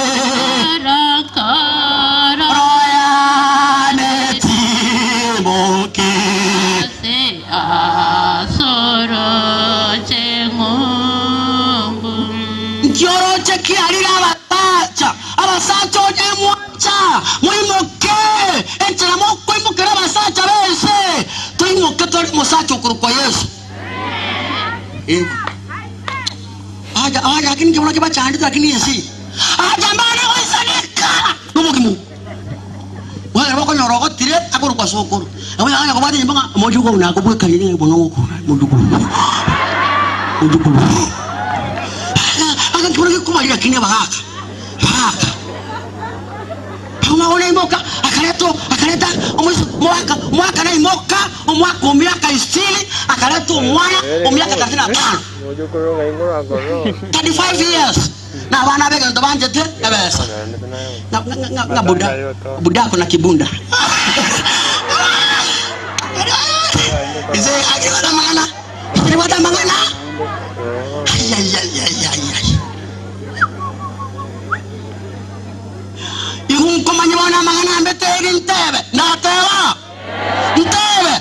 Eeh. Acha acha lakini inche bono kibachandete lakini ense eye. Acha mbana goisaneka nobogima obo. Bono bokonyora ogotire akorokwa sokoro. Nabo yaya kobwate nyomba ng'a omochukuru nakobwekanie ng'a bono ogokura mochukuru. Mochukuru. Aka nkebuna gekobaria lakini abagaka abagaka. Agwo naimoka, akareta akareta omwaka omwaka naimoka omwaka o miaka isini, akareta omwana o miaka thelathini na tano, 35 years, na abana b'egento banchete ebesa, ng'a ng'a ng'a ng'a buda buda ako na kibunda. Inse akibwate amang'ana, akibwate amang'ana, ayayayayayay. Igo nkomanya bono amang'ana ambe teri ntebe, nateba, Ntebe.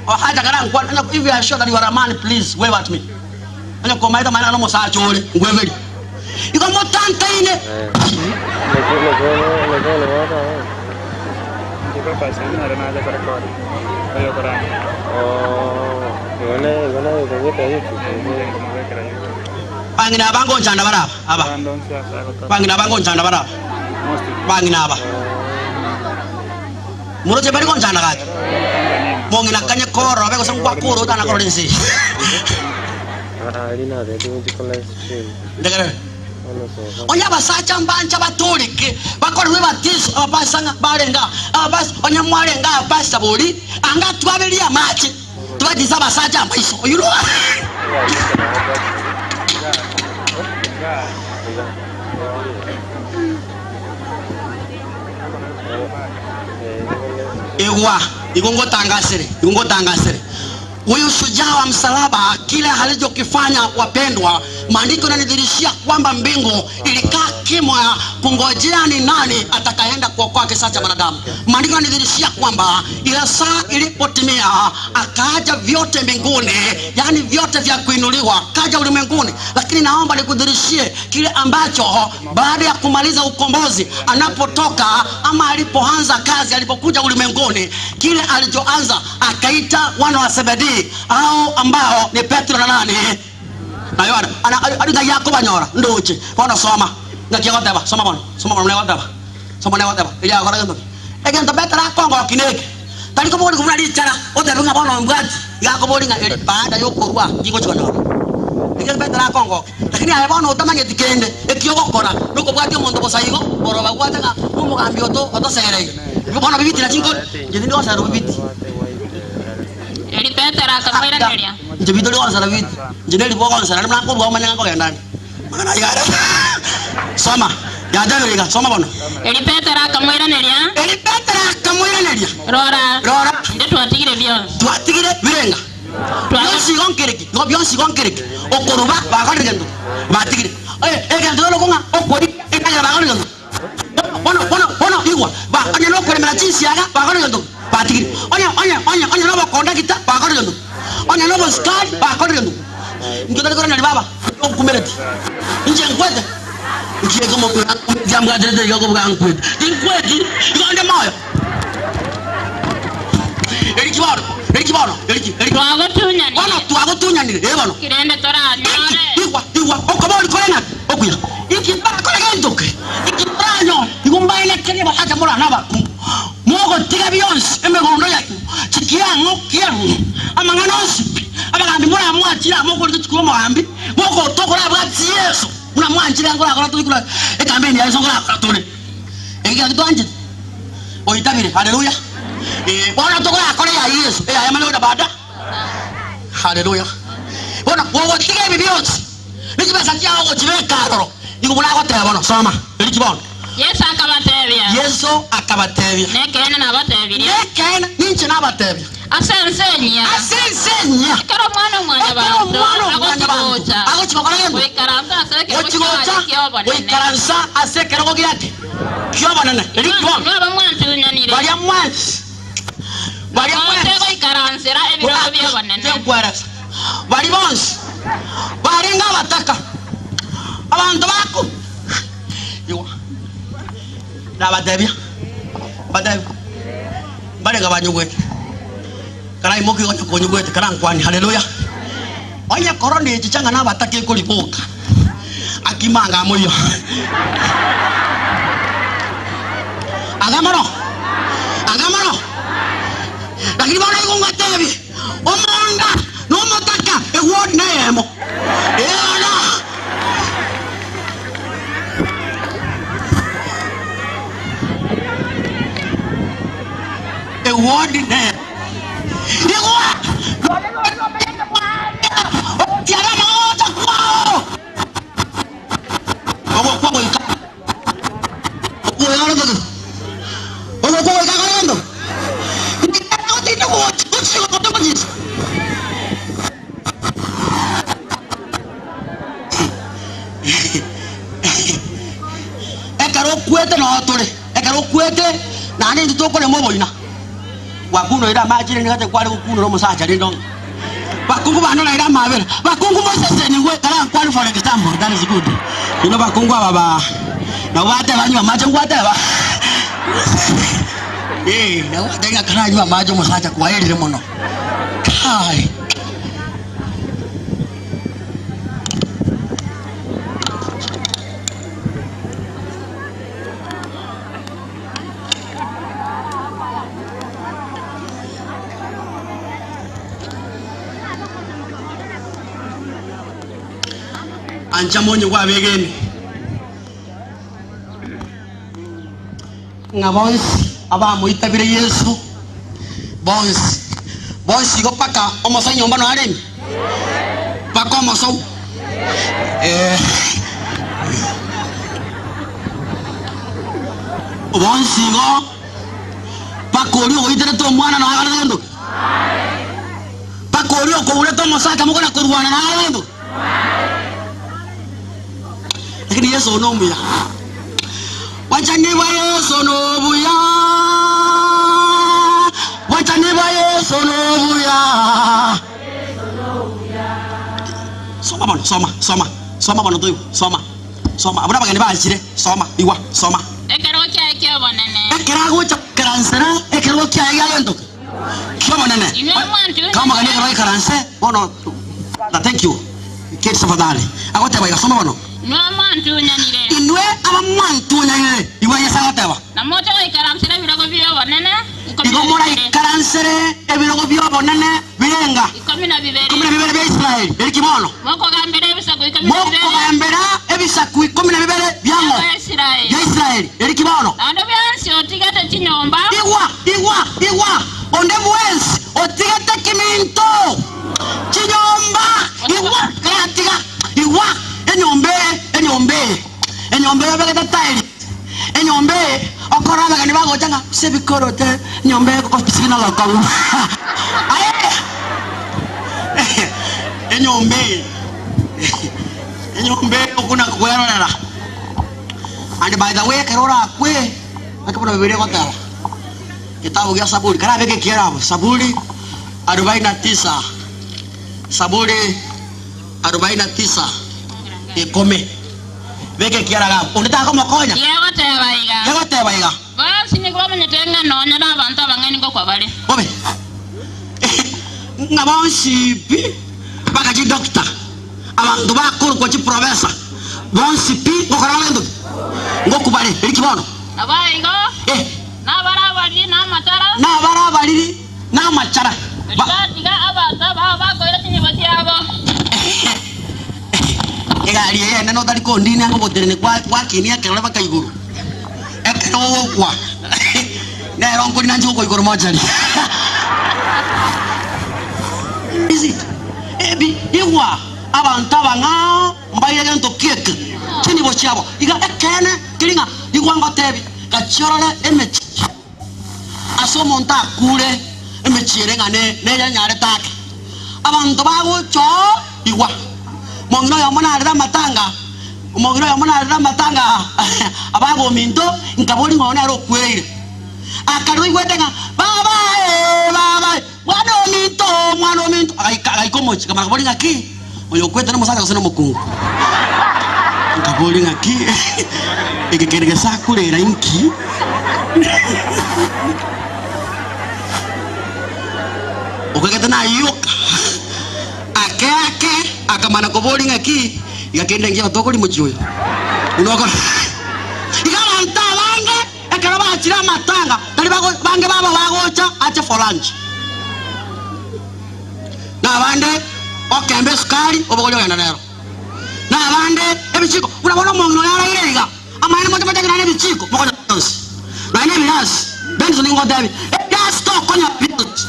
Ohacha kara nkwane, onye if you are sure that you are a man, please wave at me. Onye komaete amang'ana nomosacha ore, ngweberie. Igo motantaine. Bang'ina aba ngonchanda bare aba, aba. Bang'ina aba ngonchanda bare aba. Bang'ina aba. Moroche bari gonchanda gaki. Mong'ina kanye korobe gose ngwakore otana korora ense eye. Ntegerere. Onye abasacha mbancha batooreke, bakorerwe ebatiso, abapastor ng'a barenge aa, abapastor, onye mwarenge aa pastor bori, anga twaberie amache, tobatise abasacha amaiso, oyio no Igwa, igo ngotangasere, igo ngotangasere. Huyu shujaa wa msalaba kile alichokifanya, wapendwa, maandiko yananidhihirishia kwamba mbingu ilikaa kimya kungojea ni nani atakayeenda kuokoa kizazi cha mwanadamu. Maandiko yananidhihirishia kwamba ile saa ilipotimia, akaacha vyote mbinguni, yaani vyote vya kuinuliwa, kaja ulimwenguni. Lakini naomba nikudhihirishie kile ambacho baada ya kumaliza ukombozi, anapotoka ama alipoanza kazi, alipokuja ulimwenguni, kile alichoanza akaita wana wa Zebedii ao ambao ni Petro na nani na Yohana. Ana ari ngai akobanyora ndoche bono soma ngaki agoteba soma bono soma bono negoteba soma negoteba erio agokora gento ki egento Petero akongoki neke tari kobori buna richara otebe ng'a bono mbwati iga akobori ng'a eri baada yokorua nki ngochi konyora ekio Petero akongoki lakini aye bono otamanyeti kende eki ogokora nokobwatia omonto bosa igo oroba gwacha ng'a omogambi oto otosereire bono bibiti nachi nkori Inche tindi gonsera bibiti. Erio Petero akamoiraneria. Inche bitori gonsera bibiti. Inche neribo ogonsera naende buna nkorua omanye ng'a nkogenda ande. Amang'ana ayio are. Soma. Yatebire iga, soma bono. Erio Petero akamoiraneria. Erio Petero akamoiraneria. Rora, Rora. intwe twatigire bionsi. Twatigire birenga. Bionsi igo nkereki? Igo bionsi igo nkereki? Okoruba bakorire gento ki? Batigire. Egento kero okong'a okoria endagera bakorire gento ki? Bono, bono, bono, igwa, ba, onye nokoremera chinsiaga, bakorire gento ki? Batigire. Onye, onye, onye, onye nobokondakita, bakorire gento ki? Onye nobosikari, bakorire gento ki? Intwe tari koraneri baba, onkumereti. Inche nkwete? Nki eke omokura ankumetie ambwaterete iga okobuga nkwete? Tinkweti, igo nde moyo. Eriki bono, eriki bono, eriki, eriki. Twagotunyanire. Bono twagotunyanire, ee bono. Inki rende toranyore? Inki, igwa, igwa, okobori kore ng'aki? Okuya. Inki torakore gento ki? Inki toranyore? Igo mbaenekerie abasacha more nabakungu, mogotiga bionsi emegondo yaino, chikiang'o kiang'o, amang'ana onsi pi, abagambi moramwachire amo okorika chikura omogambi, mogotokorabwati Yeso, buna mwanchire nkorakora tore kura ekampeni ya Yeso nkorakora tore. Eki gaki twanchete. Oitabire. Haleluya. Eh, bono tokorakora eya Yeso, eyaye mane gocha baada. Haleluya. Bono gogotiga ebi bionsi, ne chibesa chiao gochibeka aroro, nigo buna agoteba bono, soma, eriki bono. Yeso akabatebia. Yeso akabatebia. Nekeene nabatebirie. Nekeene ninche nabatebia. Ase ense enyia. Ase ense enyia. Ekero Omwana-o-mwanyabanto Ekero Omwana-o-mwanyabanto agochi-gocha. agochi gokora gento? Goikaransa ase ekerogo Gochi gocha kiaye ki'obonene. goikaransa ase ekerogo giake ki'obonene. Erio Inwe bono abamwantunyanire. baria mwensi, baria Moche mwensi goikaransera ebirogo bi'obonene. Tinkweresa. Baria bonsi barenge abataka, abanto bako igwa, nabatebia, mbatebie. Mbarenge abanyugwete, karaimoke onye konyugwete, karankwanie. Haleluya! Onye korona echicha ng'a nabataka ekoriboka, akima anga amoyio. Anga mono, anga mono. Lakini bono igo ngotebi, omonda na omotaka egwori neyemo. Eona. Ewodi ne igwa otiara amagocha kwao ogokwa goika ogokwa goika korendo Ekero okwete noo tore, ekero okwete naende intwe tokorema oboina. Gwakunoire amache rende gati kware gokunora omosacha rende onye. Bakungu bande oraire amabera, bakungu mosesenigwe, kara nkwani for example, that is good. Inwe bakungu aba ba nabo bateba nywa amache ngwateba eh, nabo bateba ng'a karanywe amache omosacha kwaerire mono. Kai. Ancha monye bw'abegeni, ng'a bonsi abamoitabire Yeso, bonsi, bonsi igo mpaka omosa nyomba noyo arenge, mpaka omosou eh. Bonsi igo mpaka oria ogoiterete omwana noyo arenge gento ki? Mpaka oria okourete omosacha mokona korwana noyo arenge gento ki? Lakini Yeso nomuya. Bwanchani bwa Yeso nobuya, Bwanchani bwa Yeso nobuya. Soma bono, soma, soma, soma bono toigwe, soma, soma. Abwo nabageni banchire, soma, igwa, soma. Ekerogo kiaye ki'obonene. Ekero agocha goikaransera ekerogo kiaye gia gento ki? Ki'obonene. Inwe mwantunyanire. Kamogeni ekero aikaranse bono, brother, thank you. Kate tafadhali. Agoteba iga, soma bono. Inwe mwantunyanire. Inwe abamwantunyanire, igwa Yeso agoteba. Na moche goikaransera ebirogo bi'obonene ikomi Igo na bibere. moraikaransere ebirogo bi'obonene birenga Ikomi na bibere. ikomi na bibere bia Israeli. Eriki bono. Mokogambera ebisaku ikomi na bibere. Mokogambera ebisaku ikomi na bibere biang'o? Bia Israeli. Bia Israeli. Eriki bono. Naende bionsi otigete chinyomba. Igwa, igwa, igwa! Onde bwensi otigete kiminto chinyomba, igwa, karatiga, igwa, enyomba eye, enyomba eye, enyomba eye obegete tiles, enyomba eye okora abageni bagocha ng'a ase ebikoroto enyomba eye gokobisibi nogokong'u. Aye! Enyomba eye, enyomba eye okona kwerorera. And by the way ekero orakwe, naki buna Bibilia egoteba, Getabu gia Saburi, karabeke ekiara abwo, Saburi arobaini na tisa, Saburi arobaini na tisa, ikomi. Beka ekiara iga abwo. Onde takomokonya? Gegoteba iga. Gegoteba iga. Bonsi nigo bamanyete ng'a nonya nabanto abang'aini ngokwa bare. Bobe. Ng'a bonsi pi, mpaka chidoctor, abanto bakorokwa chiprofessor, bonsi pi ngokora bare gento ki? Ngokwa bare. Eriki bono. Naboigo. Eh. Nabare abariri na amachara. Nabare abariri na amachara. Erio batiga abanto abao bakoira chinyibo chiabo. Egari eye enene otari kondinia ngogotenenia gwakinia ekerore baka igoro. Ekero ogokwa nero nkorina nche gokwa igoro mochari. Is it? Ebi igwa abanto abang'ao mbaire gento kieke chinibo chiabo. Iga ekeene keri ng'a igwa ngotebi Gachia orore emechie ase omonto akure, emechie ere ng'a neyenyarete ake. Abanto bagocha oo, igwa, omong'ina oyomo narere amatanga, omong'ina oyomo narere amatanga abagominto, nkaboria ng'a oyo nere okwereire. Akarora oigwete ng'a baba ee, baba ee, mwana ominto, mwana ominto, agaika agaika omochie, nkamanya koboria ng'aki, oyo okwete nomosacha gose nomokungu? Nkaboria ng'aki, eke kere gesakurera inki? Okagete nayoka ake ake akamana koboria ng'aki iga kende ngiya tokori mochie oyo buna okora. Iga abanto abange ekero bachire amatanga tari bago bange babo bagocha ache for lunch. Na abande okemba esukari obogorie ogende nero. Na abande ebichiko buna bono omong'ina oyo araire iga amaene moche mochake naende ebichiko mokonyora bionsi. Naende ebirasi Benson ningotebi ebirasi tokonyora bionsi.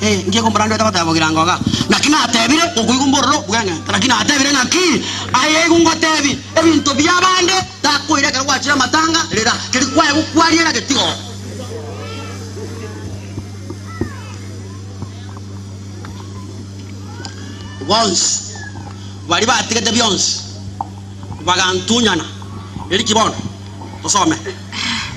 Eh, nki ekomorande goteba bogirango iga? Naki natebire, okoigwa mbororo bweng'ente. Naki natebire ng'aki? Aye igo ngotebi, ebinto bi'abande takoira ekero gwachire amatanga, rera, keria kwaye gokwariera getiga oo. Bonsi baria batigete bionsi bagantunyana. Eriki bono, tosome.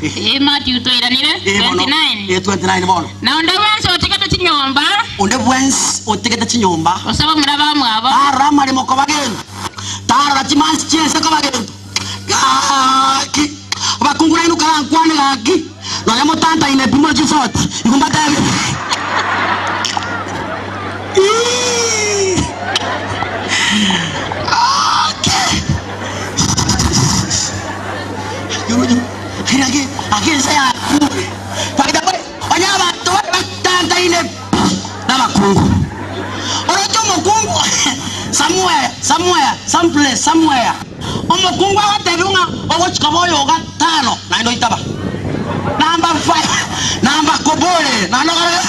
Ee, Matthew twairanire, Ee bono, 29. ee 29 bono. Na onde bwensi otigete chinyomba, Onde bwensi otigete chinyomba, gose abamura bamwabo, tarora amaremo koba gento, tarora chimansi chi'ense koba gento. Gaki, abakungu nainwe karankwane gaki, nonya motantaine pi more chisoti, igo mbatebi. Ii! Gaki! Ake ense yakure. Onye abanto bare batantaine pi nabakungu. Oroche omokungu somewhere, somewhere, some place, somewhere. Omokungu agotebiwa ng'a ogochika boyo ogatano naende oitaba. Number five, number kobore naende okore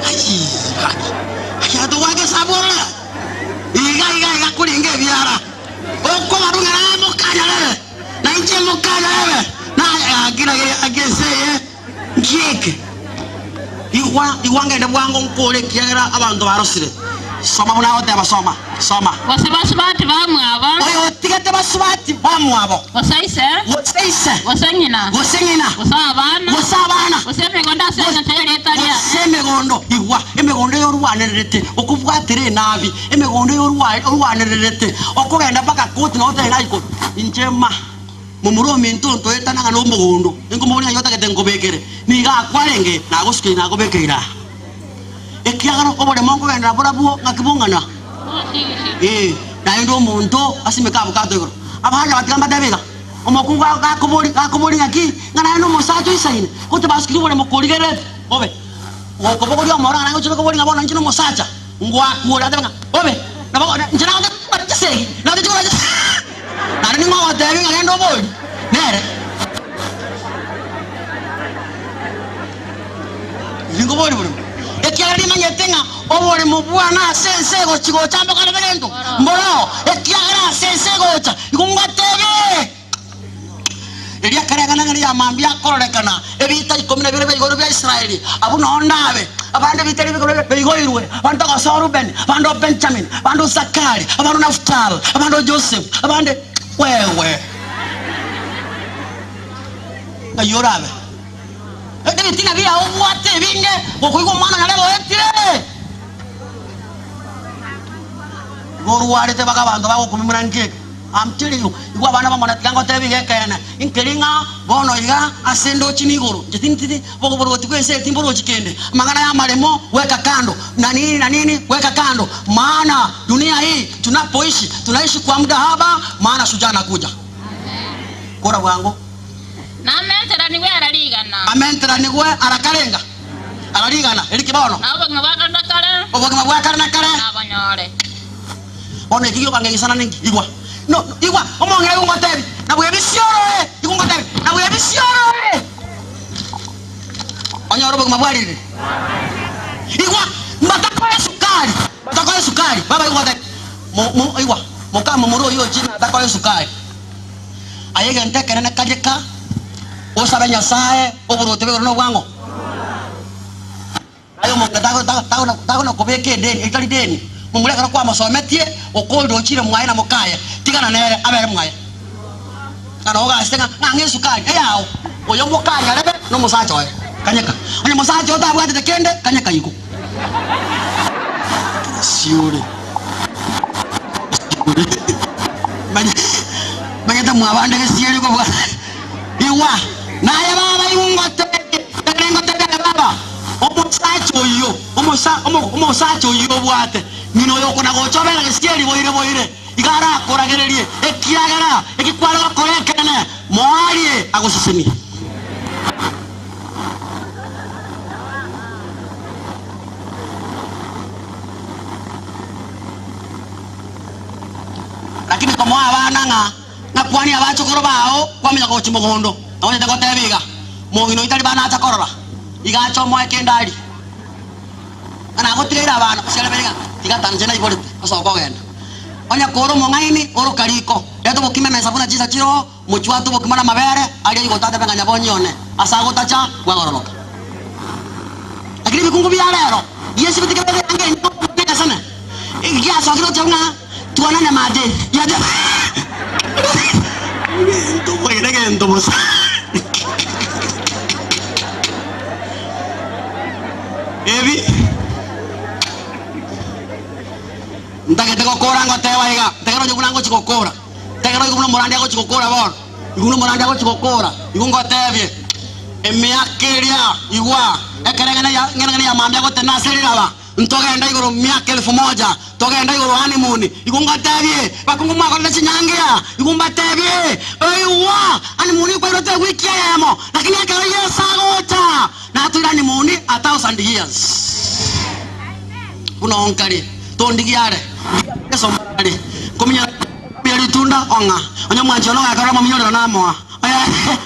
Aii, gaki, gaki togwaka esabu orore. Iga iga iga koringa ebiara, okobarwa ng'a naye mokanyarebe, na inche mokanyarebe, na gaki na gaki ense eye nkieke. Igwa, igwa ngende bwango nkore ekiagera abanto barosire. Soma buna agoteba, soma, soma. Gose basubati bamwabo. Oyo otigete basubati bamwabo. Gose ise. Gose ise. Gose ng'ina. Gose ng'ina. Gose abana. Gose abana. Gose emegondo ase engencho y'erieta riane. Gose emegondo, igwa, emegondo eye orwanererete, okobwatera enabi, emegondo eye orwa orwanererete, okogenda mpaka koti na otebe ng'a iko, inche ma, momura ominto ontoetana ng'a nomogondo, ninkomoboria ng'ai otagete nkobekere, nigo akwarenge, nagosukeire nagobekeire aa. Ekiagera oboremo nkogenderera borabwo ng'aki bong'ana. Ee, naende omonto asimeke abukato igoro. Abana batiga mbatebe iga, Omokungu gakobori gakobori ng'aki, ng'a naye nomosacha oisaine, gose basukirie oboremo korigererete bobe. Gokobogoria omoro ng'a naye gochia kobori ng'a bono inche nomosacha, ngwakuore atebe ng'a bobe, nabo inche nagocha kobora chisegi, nagocha kobora chisegi naende ning'o ogotebi ng'a genda obori? Nere. Ninkobori borimo, ekiagera nimanyete ng'a oborimo bwane ase ense egochia gocha mbokorete gento mboroo, ekiagera ase ense egocha igo ngotebe. Erio ekereng'ana ng'a ya mambia akororekana ebiita ikomi na bibere bia igoro bia Israeli, abwo nao ndabe abande ebiita eria bigoro baigoirwe, abande ogosoa Rubeni, abande o Benjamin, abande o Isakari, abande o Nafutali, abande o Joseph, abande wewe. Ng'ai orabe? Ebitina biao obwate ebinge, gokoigwa omwana onye areboetire. Igo orwarete mpaka abanto bagokumimura nkeke. I'm telling you, igwa abana bamone tiga ngotebi iga ekeene, nkeri ng'a bono iga ase ndochi nigoro, inche tintiri oborwoti bw'ense eye timborochi kende, amang'ana y'amaremo weka kando, na nini na nini weka kando, maana dunia hii tunapoishi tunaishi kwa muda haba, maana shujaa anakuja. Kora bwango. Namenteranigwe ara rigana. Amenteranigwe ara karenga? Ara rigana. Eriki bono. Na obogima bwa kare na kare. Obogima bwa kare na kare. Nabonyore. Bono eki giokanga egesana ninki? Igwa. No, igwa, omong'ina igo ngotebi, na bwebisia oroe, igo ngotebi, na bwebisia oroe. Onyore obogima bwa ririri. Igwa, mbatakoe esukari, mbatakoe esukari, baba igo ngotebi, mo, mo, igwa, mokamomura oyio ochire natakoe esukari. Aye egento ekenene karia ka osabe Nyasae oboruoti bwa igoro nobwang'o? Aye omonto takona kobeka edeni etari deni, momura ekero kwamosometie okorire ochire mwaye na mokaye, tigana nere abere mwaye. Ng'a nogasete ng'a ng'ang'e esukari eyao, oyo mokanyarebe nomosacha oye, kanyeka. Onye mosacha oye tabwatete kende, kanyeka igo. Siore. Manyete mwabande gesieri kobua. Igwa. Naye baba igo ngotebie, ekero ngotebia aye baba, omosacha oyio, omosa omo omosacha oyio obwate, ng'ina oyo okona gocha obere gesieri boire boire, iga arakoragererie, ekiagera eki kware gokora ekeene, moarie agosesenie. Lakini komoa abana ng'a nakwanie abachokoro bao kwamenya gochia mogondo, na onyete goteba iga, Mong'ina oyio tari bana acha korora, iga ache omoe kende arie. Ng'a nagotigeire abana, osiarebe iga, tiga tanche naiborete, osoke ogende. Onye kore omong'aini, oroka riko, reta obokima emesa buna chinsa chiroo, mochwate obokima na amabere, aria igo otatebe ng'a nyabonyi one, ase agotacha, bwagororoka. Lakini ebikungu bia rero biesibete kebe ebiange enyama omwana egesene, giasokire gochia ng'a twanane mache giacha egento boira egento bosa. Ebi ntagete gokora ngoteba iga, ntagete onye buna ngochi gokora, ntagete oigwe buna omorandi agochi gokora bono. Igwa nomorandi agochia gokora, igwa ngotebie, Emiaka eria, igwa, ekero eng'ana ya eng'ana ya mambia agotena ase riraba, ntogende igoro miaka elfu moja, togende igoro honeymoon, igwa ngotebie, bakungu mwakorete chinyangia, igwa mbatebie, igwa, honeymoon kwairwete ewiki eyemo, lakini ekero Yeso agocha, natoire honeymoon a thousand years. Buna onkari, tondigia are, ndigia Yeso mbarari, nkominyora. Buya ritunda ong'a, onye omwanchi one ogakora omominyorero namoa. Oye,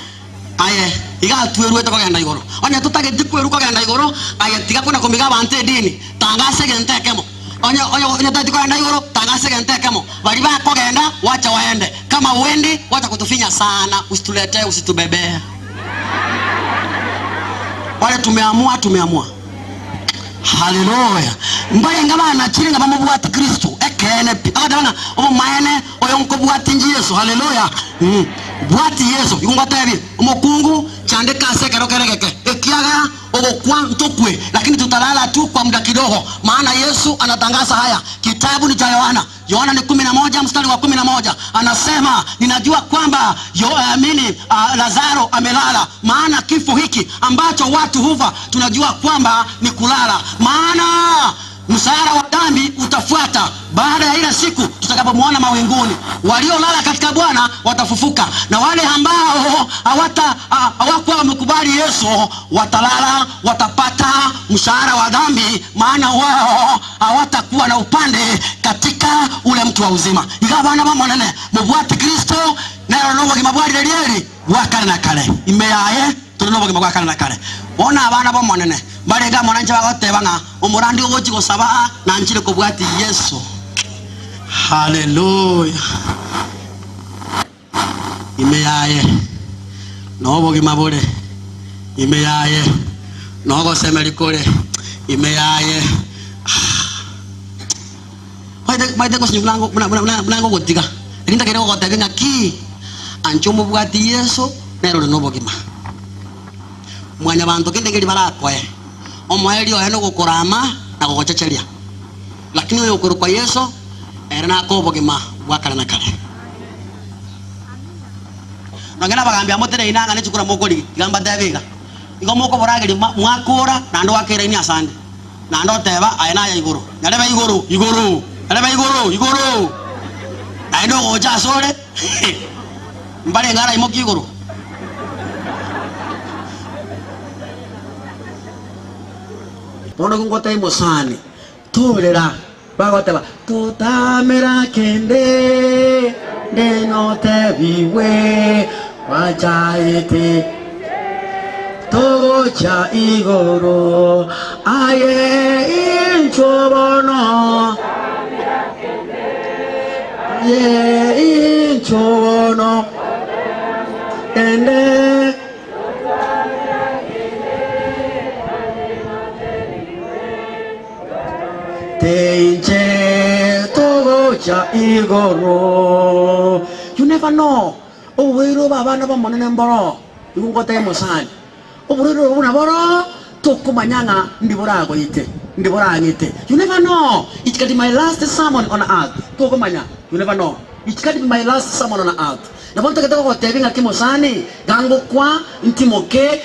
aye, iga atweruete kogenda igoro. Onye totageti kwerua kogenda igoro, aye tiga kona komiga abanto edini, tanga ase egento ekemo. Onye, onye, onye otageti kogenda igoro, tanga ase egento ekemo. Baria bakogenda, wacha waende. Kama huendi, wacha kutufinya sana, usituletee, usitubebee. Wale tumeamua, tumeamua. Haleluya! Mbarenge abanachire ng'a bamobwate Kristo ekeene pi, agateba ng'a obomaene oyo nkobwati inche Yeso. Haleluya! Mm. Bwati Yeso. Igo ngotebie, omokungu, chandeka ase ekero kere egeke, ekiagera ogokwa ntokwe, lakini tutalala tu kwa muda kidogo, maana Yesu anatangaza haya. Kitabu ni cha Yohana. Yohana ni kumi na moja mstari wa kumi na moja anasema, ninajua kwamba yo, uh, mini, uh, Lazaro amelala, maana kifo hiki ambacho watu hufa tunajua kwamba ni kulala, maana mshahara wa dhambi utafuata baada ya ile siku tutakapomwona mawinguni. Waliolala katika Bwana watafufuka, na wale ambao hawata hawakuwa wamekubali Yesu watalala, watapata mshahara wa dhambi, maana wao hawatakuwa na upande katika ule mti wa uzima. Iga abana b'Omonene, mobwate Kristo, nero nobogima bwa riria rieri bwa kare na kare. Ime yaye tore nobogima bwa kare na kare. Bono abana b'Omonene mbarenge amo nainche bagoteba ng'a omorandi ogochia gosaba aa nanchire kobwatia Yeso. Haleluya! Ime yaye nobogima bore, ime yaye nogosemeria kore, ime yaye Maete gosinywa buna ngo- buna- buna- buna ngogotiga, lakini ntakeire gogotebia ng'a ki, ancha omobwati Yeso, nere ore nobogima. Mwanyabanto kende nkeri barakoe, omoerio oye nogokorama na gogochecheria, lakini oyokorokwa Yeso, ere nakoe obogima bwa kare na kare. Nonya nabagambi amo teneine ang'ana chikura mokorigia, tiga mbatebie iga, igo mokoborageria mwakora, naende oake eraini asande, naende oteba, Aye naye igoro, nyarebe igoro, igoro, nyarebe igoro, igoro, naende ogocha asore, mbarenge araimokie igoro. Bono nigo ngotebia mosani, Torera. Bagoteba, Totamera kende, nde notebigwe, gwachaete togocha igoro, aye inchwo bono, aye inchwo bono, kende. Teinche togocha igoro. You never know. Obobeire obe abana b'Omonene mboro. Igo ngotebia mosani. Oborwaire obo buna boro, tokomanya ng'a ndi boragoite, ndi borang'ite. You never know. It can be my last sermon on earth. Tokomanya. You never know. It can be my last sermon on earth. Nabo ntagete gogotebia ng'aki mosani, gangokwa, ntimoke.